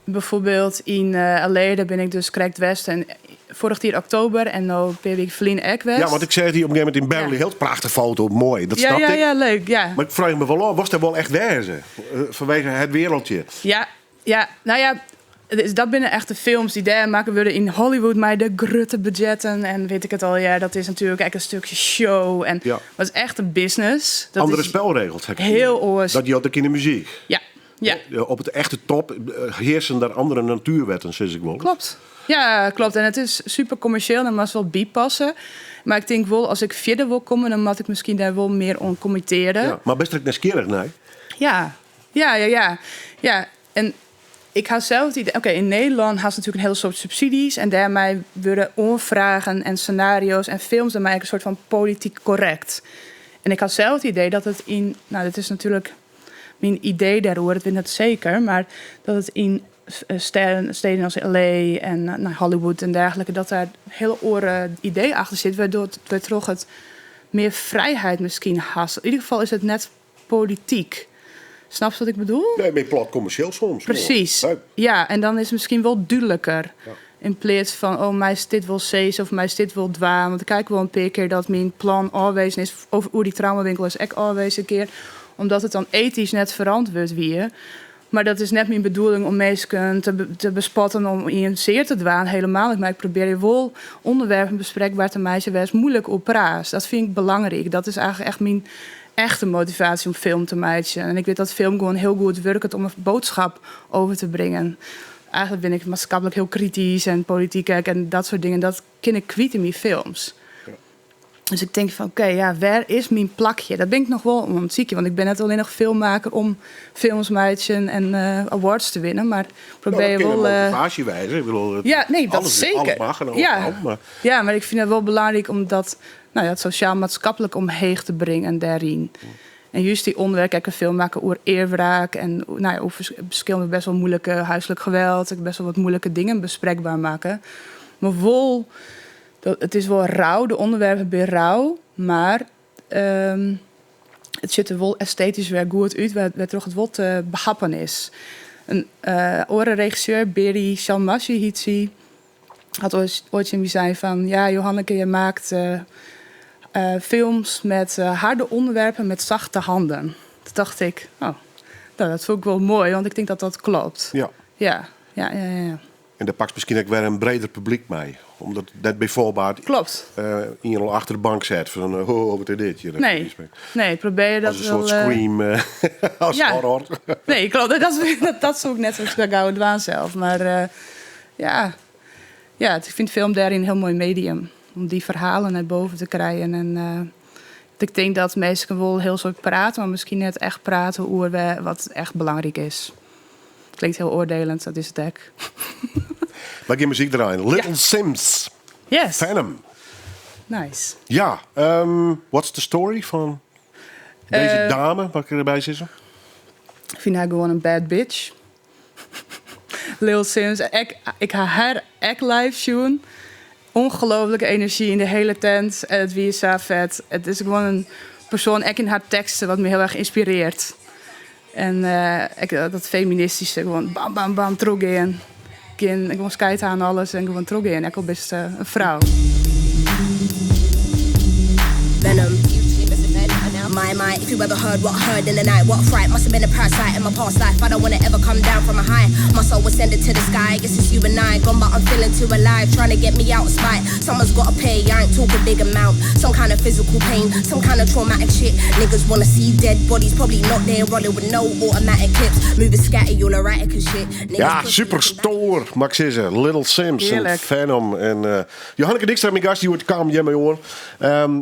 S6: Bijvoorbeeld yn LA, dêr bin ik dus krekt west. En foarich jier oktober en no in pear wiken ferlyn ek west.
S5: Ja, want ik seach dy op in gegeven momint yn Beverly Hills. Prachtige foto, moai. Dat
S6: Ja,
S5: snapte
S6: ja,
S5: ik.
S6: ja, leuk, ja.
S5: Mar ik freegje my wol ôf, wolst dêr wol echt wêze? Fanwege it wereldje.
S6: Ja, ja, nou ja, dus dat binne echt de films dy't dêr makke wurde yn Hollywood mei de grutte budgetten en weet ik it allegear. Dat is natuerlik ek in stikje show en dat is echt in business. Dat
S5: Andere
S6: is
S5: spelregels, ha ik
S6: heel
S5: idee.
S6: oars.
S5: Dat jildt ek yn de muzyk.
S6: Ja, ja.
S5: Op it echte top hearsen der andere natuerwetten, sis ik wol.
S6: Klopt. Ja, klopt. En it is super kommersjeel, dan moatst wol bypasse. Mar ik tink wol, as ik fierder wol komme, dan moat ik miskien dêr wol mear oan committearje.
S5: Ja, mar bist der ek nijsgjirrich nei?
S6: Ja, ja, ja, ja. Ja, en ik ha sels it idee, oké, yn Nederlân hast natuerlik in hiele soad subsydzjes en dêrmei wurde oanfragen en senario's en films dêrmei ek in soart fan polityk korrekt. En ik ha sels it idee dat it yn, no, dit is natuerlik myn idee dêroer, dat wit ik net seker, mar dat it yn stêden, steden as LA en no, Hollywood en dergelike, dat dêr in hiele oare idee achter sit, wêrtroch't wêrtroch it mear frijheid miskien hast. Yn ieder gefal is it net polityk. Snapst wat ik bedoel?
S5: Nee, mear plat kommersjeel soms.
S6: Presys.
S5: Leuk.
S6: Ja, en dan is it miskien wol dúdliker.
S5: Ja.
S6: Yn pleats fan, oh, meist dit wol sizze of meist dit wol dwaan. Want ik kijk wol in pear kear dat myn plan ôfwezen is. Of oer dy traumawinkel is ek ôfwezen in kear. Omdat it dan etysk net ferantwurd wie. Mar dat is net myn bedoeling om minsken te bespotten om ien sear te dwaan. Helemaal net. Mar ik probearje wol ûnderwerpen besprekber te meitsjen wêr'tst muoilik oer praatst. Dat fyn ik belangryk. Dat is eigentlik echt myn echte motivaasje om film te meitsjen. En ik wit dat film gewoan hiel goed wurket om in boadskip over te bringen. Eigentlik bin ik maatskiplik hiel kritysk en polityk ek en dat soart dingen. Dat kin ik kwyt yn myn films. Dus ik tink fan, oké, ja, wêr is myn plakje? Dat bin ik noch wol oan it sykjen, want ik bin net allinnich filmmaker om films meitsjen en awards te winnen, mar probearje
S5: Nou, dat
S6: wol.
S5: kin in motivaasje wêze. Ik bedoel, het,
S6: Ja, nee, dat
S5: alles,
S6: zeker.
S5: Alles mag en
S6: Ja.
S5: overal, maar
S6: Ja, mar ik fyn it wol belangryk om dat, no ja, it sosjaal-maatskiplik omheech te bringen dêryn. En juist dy ûnderwerpen, ik in film makke oer eerwraak en no ja, oer ferskillende best wol muoilike huislik geweld, ek best wol wat muoilike dingen besprekber makke. Mar wol, dat, it is wol rau, de ûnderwerpen binne rau, mar it sjocht der wol estetysk wer goed út, wêrtroch it wol te behappen is. In oare regisseur, Beri Shalmashi hyt sy, hat oait tsjin my sein fan, ja, Johanneke, je maakt films met harde onderwerpen met zachte handen. Toen dacht ik, oh, no, dat fûn ik wol moai, want ik tink dat dat kloppet. Ja, ja, ja, ja, ja.
S5: En dêr pakst miskien ek wer in breder publyk mei. Omdat net byfoarbyld ien al achter de bank sit fan oh, wat is dit hjir?
S6: Nee, nee, probearje dat
S5: As in soart
S6: wol,
S5: scream, as
S6: Ja.
S5: horror.
S6: Nee, kloppet. Dat, dat soe ik net sa gau dwaan sels. Mar ja. Ja, ik fyn film dêryn in hiel moai medium. Om dy ferhalen nei boven te krijen. En ik tink dat minsken wol hiel soad prate, mar miskien net echt prate oer wat echt belangryk is. Klinkt hiel oardielend, dat is it ek.
S5: Wy gean muzyk draaien. Little Simz.
S6: Yes.
S5: Venom.
S6: Nice.
S5: Ja, what's the story fan dizze dame, wat ik derby sizze?
S6: Ik fyn har gewoan in bad bitch. Lil Simz. Ik ha har ek live sjoen. Ongelooflike enerzjy yn de hiele tent. En it wie sa fet. It is gewoan in persoan, ek yn har teksten, wat my hiel erch ynspirearret. En ek dat feministyske, gewoan bam, bam, bam, trochgean. Gjin, gewoan skite oan alles en gewoan trochgean, ek al bist in frou.
S7: Venom. My, my, if you ever heard what I heard in the night, what a fright. Must have been a parasite in my past life. I don't wanna ever come down from a high. My soul was sending to the sky. Guess it's you and I. Gone, but I'm feeling too alive. Trying to get me out of spite. Someone's gotta pay. I ain't talking big amount. Some kind of physical pain. Some kind of traumatic shit. Niggas wanna see dead bodies. Probably not there rolling with no automatic clips. Moving scatty, all erratic and shit. Niggas
S5: Ja,
S7: pussy
S5: super
S7: looking back.
S5: stoer, mag ik zeggen. Little Simz en
S6: Hearlik.
S5: Venom. En Johanneke Dijkstra, myn gast, dy kaam hjir mei oan.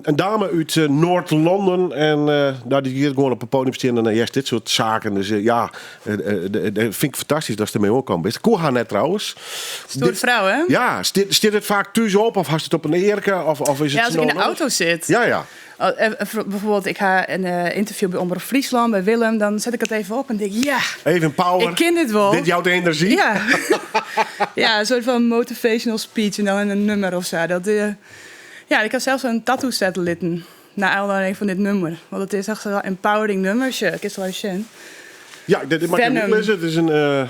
S5: In dame út Noard-Londen. En no, dy giet gewoan op it podium stean en dan hearst dit soart saken. Dus ja, fyn ik fantastysk datst dermei oankommen bist. Ik koe har net trouwens.
S6: Stoere frou, hè?
S5: Ja, stiet it faak thús op of hast it op in earke? Of is it
S6: Ja, as ik yn de
S5: no-
S6: auto sit.
S5: Ja, ja.
S6: Oh, bijvoorbeeld, ik ha in ynterview by Omrop Fryslân, by Willem. Dan set ik it even op en tink, ja,
S5: Even power.
S6: Ik kin dit wol.
S5: Dit jout enerzjy.
S6: Ja. Ja, in soart fan motivational speech en dan yn in nûmer of sa. Dat, Ja, ik ha sels in tattoo sette litten nei oanlieding fan dit nûmer. Want it is echt in empowering nûmer. Sjoch, ik kin it wol even sjen.
S5: Ja, dit mag ik
S6: Venom.
S5: niet lezen. Het is een.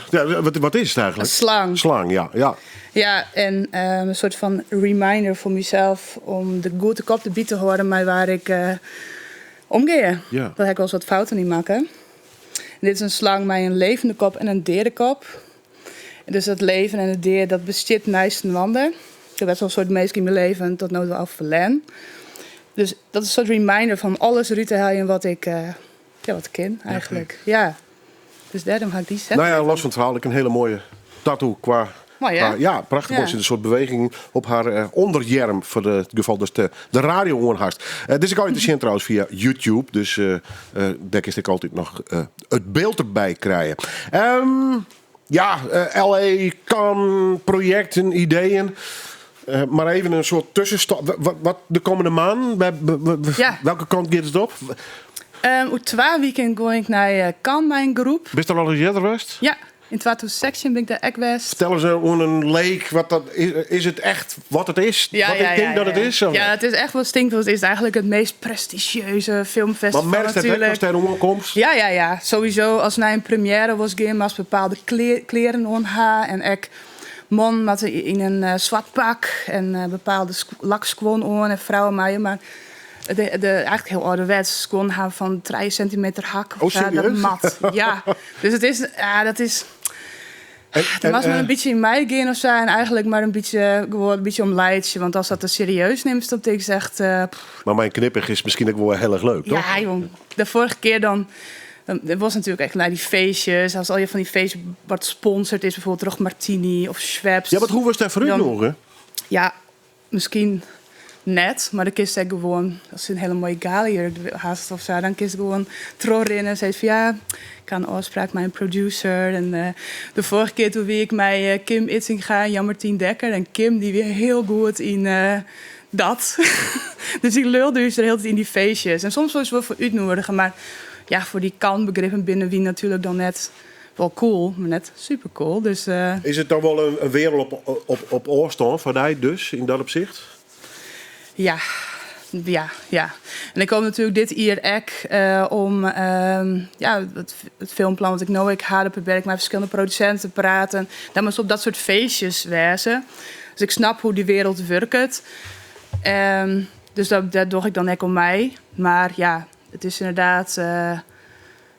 S5: Ja, wat is het eigenlijk?
S6: Een slang.
S5: Slang, ja.
S6: Ja, en een soort van reminder voor mezelf om de goede kop erbij te houden, maar waar ik omgeef. Daar heb ik wel eens wat fouten in maken. En dit is een slang met een levende kop en een derde kop. En dus dat leven en het dier, dat bestaat naast een wanden. Ik heb best wel een soort meest in mijn leven tot nooit wel af verlen. Dus dat is een soort reminder van alles eruit te halen wat ik, ja, wat ik ken eigenlijk. Ja. Dus daarom ga ik die zetten.
S5: Nou ja, los van het verhaal, ik een hele mooie tattoo qua...
S6: Mooi, hè?
S5: Ja, prachtig.
S6: Ja.
S5: Er zit een soort beweging op haar onderjerm voor het geval dat de radio aanhast. Dit is ook altijd te zien trouwens via YouTube. Dus daar is ik altijd nog het beeld erbij krijgen. LA, Cannes, projecten, ideeën. Maar even een soort tussenstap. Wat de komende maand? Welke kant gaat het op?
S6: Oer 2 weekend ga ik naar Cannes, mijn groep.
S5: Ben je er al eens eerder geweest?
S6: Ja, in 2016 ben ik daar ook geweest.
S5: Vertel eens aan een leek, wat dat is, is het echt wat het is?
S6: Ja,
S5: wat
S6: ja,
S5: ik denk
S6: ja,
S5: dat
S6: ja.
S5: het is? Of?
S6: Ja, het is echt wat stinkt. Want het is eigenlijk het meest prestigieuze filmfestival
S5: Maar merk dat
S6: natuurlijk.
S5: als daar omkomt?
S6: Ja, ja, ja. Sowieso, als naar een première was gaan, was bepaalde kleren om haar. En ik man met in een zwart pak en bepaalde lakskwon om en vrouwen mij. Maar de eigenlijk heel ouderwets skwon haar van 3 centimeter hak.
S5: Oh,
S6: Of zo, dat
S5: serieus?
S6: mat. Ja. Dus het is, ja, dat is... Het was maar een beetje in mij gaan of zo. En eigenlijk maar een beetje, gewoon een beetje om leidje. Want als dat te serieus neemt, dan denk ik echt, pff.
S5: Maar mijn knippig is misschien ook wel heel erg leuk, toch?
S6: Ja, jong. De vorige keer dan... dan het was natuurlijk echt naar die feestjes. Als al je van die feestjes wat sponsord is, bijvoorbeeld terug Martini of Schweppes.
S5: Ja, maar hoe was dat voor u
S6: Dan
S5: nog, hè?
S6: Ja, misschien net. Maar dan kiest hij gewoon, als ze een hele mooie gala haast of zo, dan kiest gewoon trorin en zei van ja, ik had een afspraak met mijn producer. En de vorige keer toen wie ik met Kim Idsinga en Jan-Martien Dekker. En Kim die weer heel goed in dat. Dus ik lulde dus de hele tijd in die feestjes. En soms was het wel voor uitnodigen, maar ja, voor die kan-begrippen binnen wie natuurlijk dan net wel cool, maar net super cool. Dus
S5: Is het dan wel een wereld op oorstand van hij dus, in dat opzicht?
S6: Ja, ja, ja. En ik kom natuurlijk dit jaar ook om ja, het filmplan wat ik nou ik had, probeer ik met verschillende producenten te praten. Daar moest op dat soort feestjes wezen. Dus ik snap hoe die wereld werkt. Dus dat doe ik dan ook om mij. Maar ja, het is inderdaad...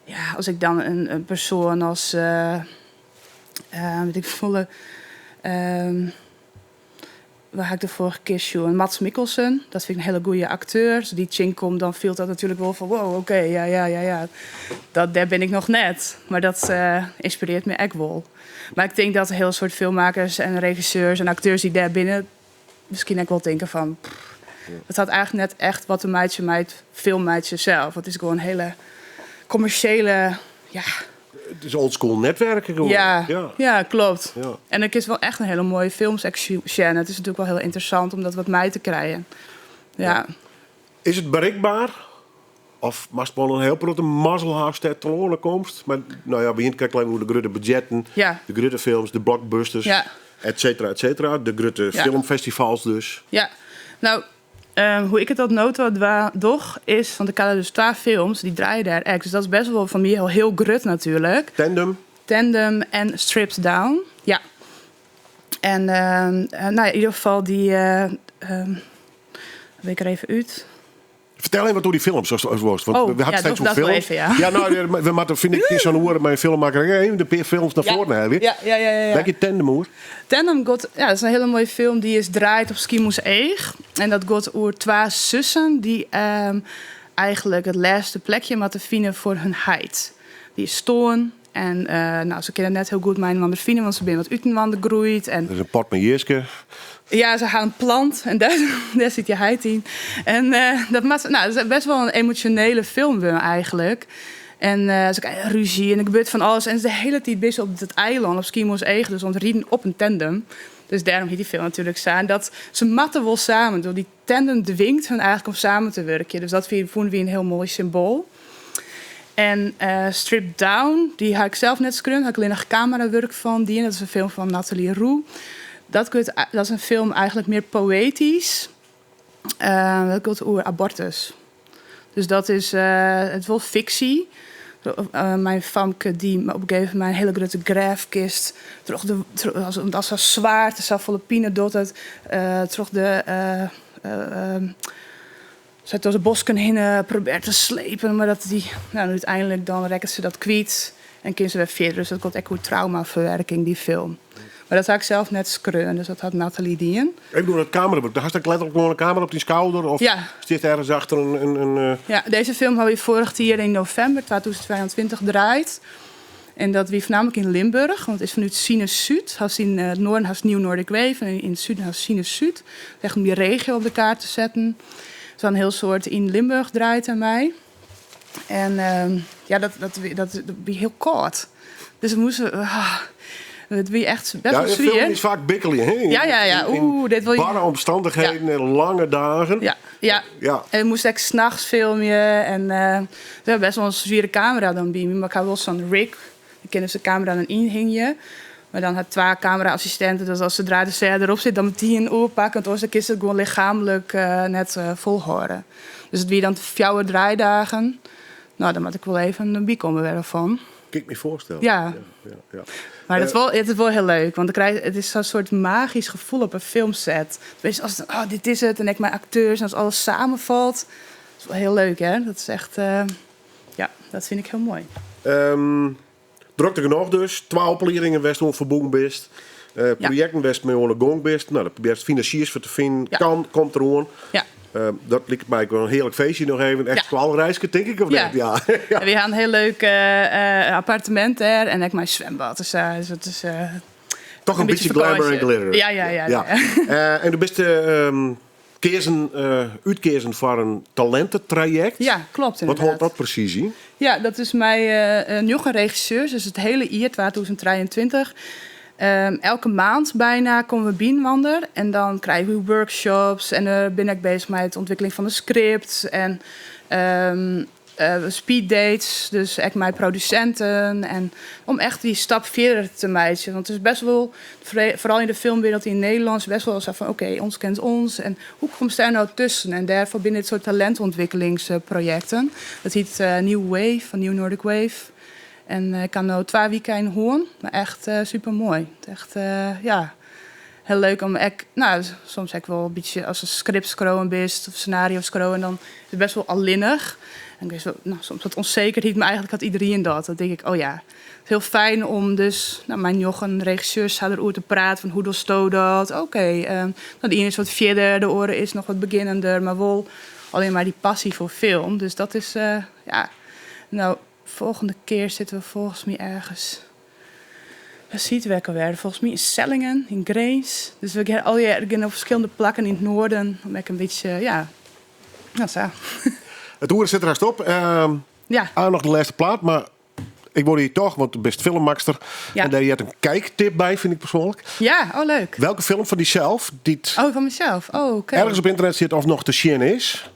S6: ja, als ik dan een persoon als weet ik volle, waar had ik de vorige keer show? Mads Mikkelsen, dat vind ik een hele goede acteur. Als die ching komt, dan viel dat natuurlijk wel van... wow, oké, ja, ja, ja, ja. Daar ben ik nog net. Maar dat inspireert me echt wel. Maar ik denk dat een heel soort filmmakers en regisseurs en acteurs die daar binnen... misschien ook wel denken van... Pff, dat had eigenlijk net echt wat een meidje meid, filmmeidje zelf. Het is gewoon een hele commerciële... Ja.
S5: Het is oldschool netwerken gewoon.
S6: Ja,
S5: Ja.
S6: ja, klopt.
S5: Ja.
S6: En het is wel echt een hele mooie filmsection. Het is natuurlijk wel heel interessant om dat wat mij te krijgen. Ja.
S5: Ja. Is het bereikbaar? Of mag het wel een heel grote mazzelhaast uit te komst? Maar nou ja, begint kijken hoe de grote budgetten, de grote films, de blockbusters, et cetera, et cetera. De grote filmfestivals dus.
S6: Ja, nou, hoe ik het tot nood wat doch is, want ik had dus 2 films, die draaien daar echt. Dus dat is best wel van mij heel, heel grut natuurlijk.
S5: Tandem.
S6: Tandem en Stripped Down, ja. En in ieder geval die weet ik er even uit.
S5: Vertel even wat door die films, zoals het was. Want
S6: Oh,
S5: we hadden
S6: ja,
S5: steeds
S6: doe
S5: zo'n
S6: dat wel
S5: film.
S6: even, ja.
S5: Ja, nou, ja, maar we moeten, vind ik, in zo'n horen bij een filmmaker, hey, de paar films naar voren hebben.
S6: Ja, ja, ja, ja, ja.
S5: Welke Tandem, hoor?
S6: Tandem gaat, ja, dat is een hele mooie film die is draait op Skiermûntseach. En dat gaat over 2 zussen die eigenlijk het laatste plekje moeten vinden voor hun heid. Die is stoorn. En ze kennen net heel goed mijn wanders vinden, want ze zijn wat uit een wand gegroeid. En
S5: Er is een pot met Jeske.
S6: Ja, ze gaan een plant en daar zit je heid in. En dat maakt, nou, dat is best wel een emotionele film eigenlijk. En ze krijgen ruzie en er gebeurt van alles. En ze de hele tijd bezig op het eiland, op Skiermûntseach, dus ontrieden op een tandem. Dus daarom heet die film natuurlijk samen. Dat ze matten wel samen. Door die tandem dwingt hun eigenlijk om samen te werken. Dus dat vonden we een heel mooi symbool. En Stripped Down, die had ik zelf net scrun. Daar had ik alleen nog camerawerk van. Die, en dat is een film van Nathalie Roux. Dat is een film eigenlijk meer poëtisch. Dat giet oer abortus. Dus dat is, it is wol fiksje. Mei in famke dy't op in gegeven momint in hiele grutte grêfkist troch de, omdat sa swaar, safolle pine docht it, troch de sa troch de bosken hinne probearret te slepen, mar dat dy, no, úteinlik dan rekket se dat kwyt en kin se wer fierder. Dus dat giet ek oer traumaferwurking, dy film. Mar dat ha ik sels net skreaun, dus dat hat Nathalie dien.
S5: Even oer dat kamerawurk. Hast ek letterlik gewoan in kamera op dyn skouder? Of
S6: Ja.
S5: stiest ergens achter in
S6: Ja, dizze film ha wy foarich jier yn novimber 2022 draaid. En dat wie foarnaamlik yn Limburch, want it is fanút Cine Zuid. Hast yn it noarden hast New Nordic Wave en yn it suden hast Cine Zuid. Echt om dy regio op de kaart te setten. Dus dan in hiel soad yn Limburch draaid en my. En ja, dat wie hiel kâld. Dus we moasten. Ah, it wie echt best
S5: Ja,
S6: wol
S5: in film
S6: swier.
S5: is faak bikkelje, hè?
S6: Ja.
S5: In
S6: Oeh, dit wil je-
S5: barre omstannichheden en lange dagen.
S6: Ja. En we moasten ek nachts filmje. En we ha best wol in swiere kamera dan by my. Mar ik ha wol sa'n rig. Dan kinne se de kamera dan ynhingje. Mar dan hat twa kamera-assistinten. Dus as sadree't de sêne derop sit, dan metien oerpakke. Want oars dan kinst it gewoan lichaamlik net folhâlde. Dus it wie dan 4 draaidagen. No, dan moat ik wol even bykomme wer fan.
S5: Kin ik my foarstelle.
S6: Ja. Mar dat wol, it is wol hiel leuk, want dan krij, it is sa'n soart magysk gefoel op in filmset. Tenminste, as it, oh, dit is it, en ek mei akteurs en as alles samenfalt. Dat is wol hiel leuk, hè? Dat is echt, ja, dat fyn ik hiel moai.
S5: Drokte genôch dus. Twa opliedingen wêr'tst oan ferbûn bist. Projekten wêr'tst mei oan de gong bist. No, dêr probearrest finansiers foar te finen. Cannes komt deroan. Dat liket my ek wol in hearlik feestje noch even. Echt skoalreiske, tink ik, of net? Ja.
S6: Ja, wy ha in hiel leuk appartemint dêr en ek mei swimbad. Dus dat is
S5: Toch in
S6: in
S5: bytsje
S6: bytsje
S5: glamour en
S6: fakânsje.
S5: glitter.
S6: Ja.
S5: En do bist útkeazen foar in talintetrajekt.
S6: Ja, klopt
S5: Wat hâldt
S6: inderdaad.
S5: dat presys yn?
S6: Ja, dat is mei njoggen regisseurs, dus it hiele jier 2023. Elke maand bijna komme we byinoar en dan krije we workshops en dan bin ik beuzich mei de ûntwikkeling fan de script en speeddates, dus ek mei produsinten en om echt dy stap fierder te meitsjen. Want it is best wol, foaral yn de filmwereld yn Nederlân, is best wol sa fan oké, ons kent ons en hoe komst dêr no tusken? En dêrfoar binne dit soart talintûntwikkelingsprojekten. Dat hjit New Wave, fan New Nordic Wave. En ik ha no 2 wykeinen hân, mar echt supermoai. Echt, ja, hiel leuk om ek, no, soms ek wol in bytsje as in script skriuwen bist of scenario skriuwen, dan is it best wol allinnich. En is wol, no, soms wat ûnsekerheid, mar eigentlik hat iderien dat. Dan tink ik, oh ja, het is hiel fijn om dus, no, mei njoggen regisseurs sa deroer te praten fan hoe dochsto dat? Oké, no, de iene is wat fierder, de oare is noch wat begjinnender, mar wol allinnich mar dy passy foar film. Dus dat is, ja, no, folgjende kear sitte we folgens my ergens. Wêr sitte we ek alwer? Folgens my yn Sellingen, yn Grins. Dus we gean allegear gean op ferskillende plakken yn it noarden om ek in bytsje, ja, no sa.
S5: It oere sit der hast op. Ah, noch de lêste plaat, mar ik wol dy toch, want do bist filmmakster. En dêr heart in kijktip by, fyn ik persoanlik.
S6: Ja, oh leuk.
S5: Welke film fan dysels dy't
S6: Oh, fan mysels. Oh, oké.
S5: ergens op ynternet sit of noch te sjen is?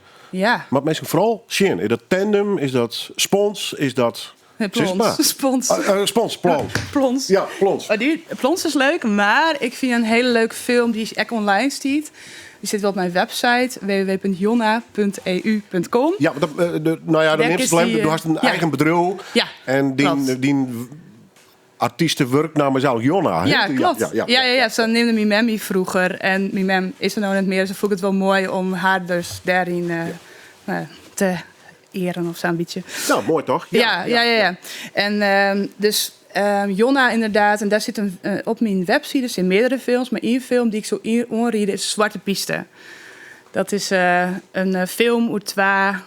S5: Moat minsken foaral sjen. Is dat Tandem? Is dat Spons? Is dat
S6: Nee,
S5: Sis
S6: Plons.
S5: mar.
S6: Spons.
S5: Oh, Spons, Plons.
S6: Plons.
S5: Ja, Plons.
S6: Oh, dy, Plons is leuk, mar ik fyn in hiele leuke film dy't ek online stiet. Dy sit wol op myn website w w w punt jonna punt e u punt com.
S5: Ja, want dat de, no ja, dan
S6: Dêr
S5: neamst
S6: is
S5: it
S6: dy,
S5: do hast in
S6: ja.
S5: eigen bedriuw.
S6: Ja,
S5: En
S6: klopt.
S5: dyn artiestewurknamme is eigentlik Jonna, hè?
S6: Ja, klopt. Ja. Sa neamde myn mem my froeger. En myn mem is der no net mear, dus fûn ik it wol moai om har dus dêryn te earen of sa'n bytsje.
S5: No, moai toch?
S6: Ja. En dus Jonna inderdaad, en dêr sit in, op myn webside sitte meardere films, mar ien film dy't ik soe oanriede is Zwarte Piste. Dat is in film oer twa,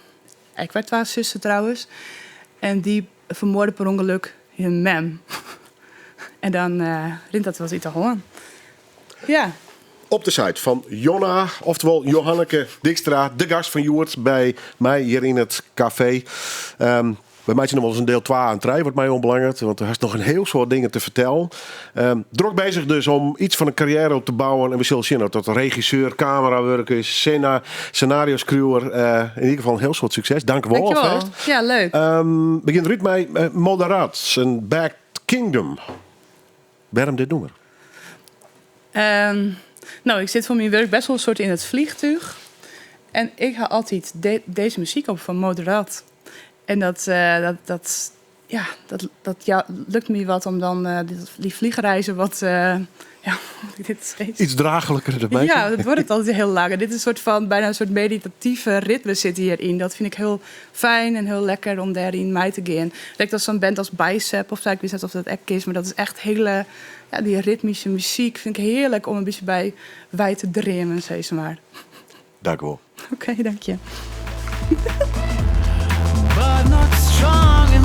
S6: ek wer twa sussen trouwens, en dy fermoarde per ûngelok hun mem. En dan rint dat wat út de hân. Ja.
S5: Op de site fan Jonna, oftewol Johanneke Dijkstra, de gast fan hjoed by my hjir yn it kafee. Wy meitsje noch wolris in diel 2 en 3 wat my oanbelanget, want do hast noch in hiel soad dingen te fertellen. Drok beuzich dus om iets fan in karriêre op te bouwen en we sille sjen oft dat regisseur, kamerawurk is, scenario-skriuwer. Yn ieder gefal in hiel soad sukses. Dank wol
S6: Dankjewol.
S5: alfêst.
S6: Ja, leuk.
S5: We gean derút mei Moderat, en Back Kingdom. Wêrom dit nûmer?
S6: Ik sit foar myn wurk best wol in soart yn it fleantúch. En ik ha altyd dizze muzyk op fan Moderat. En dat, dat, dat, ja, dat, dat ja, lukt my wat om dan dy fleanreizen wat, ja, hoe moet ik dit sizze?
S5: Iets draachliker derby.
S6: Ja, dat wurdt altyd hiel lang. En dit is in soart fan byna in soart meditative ritme sit hjiryn. Dat fyn ik hiel fijn en hiel lekker om dêryn mei te gean. Lykas sa'n band as Bicep of sa, ik wit net oft dat ek is, mar dat is echt hiele, ja, dy ritmyske muzyk fyn ik hearlik om in bytsje by wei te dreamen, sis mar.
S5: Dankjewol.
S6: Oké, dank je.
S4: But not strong.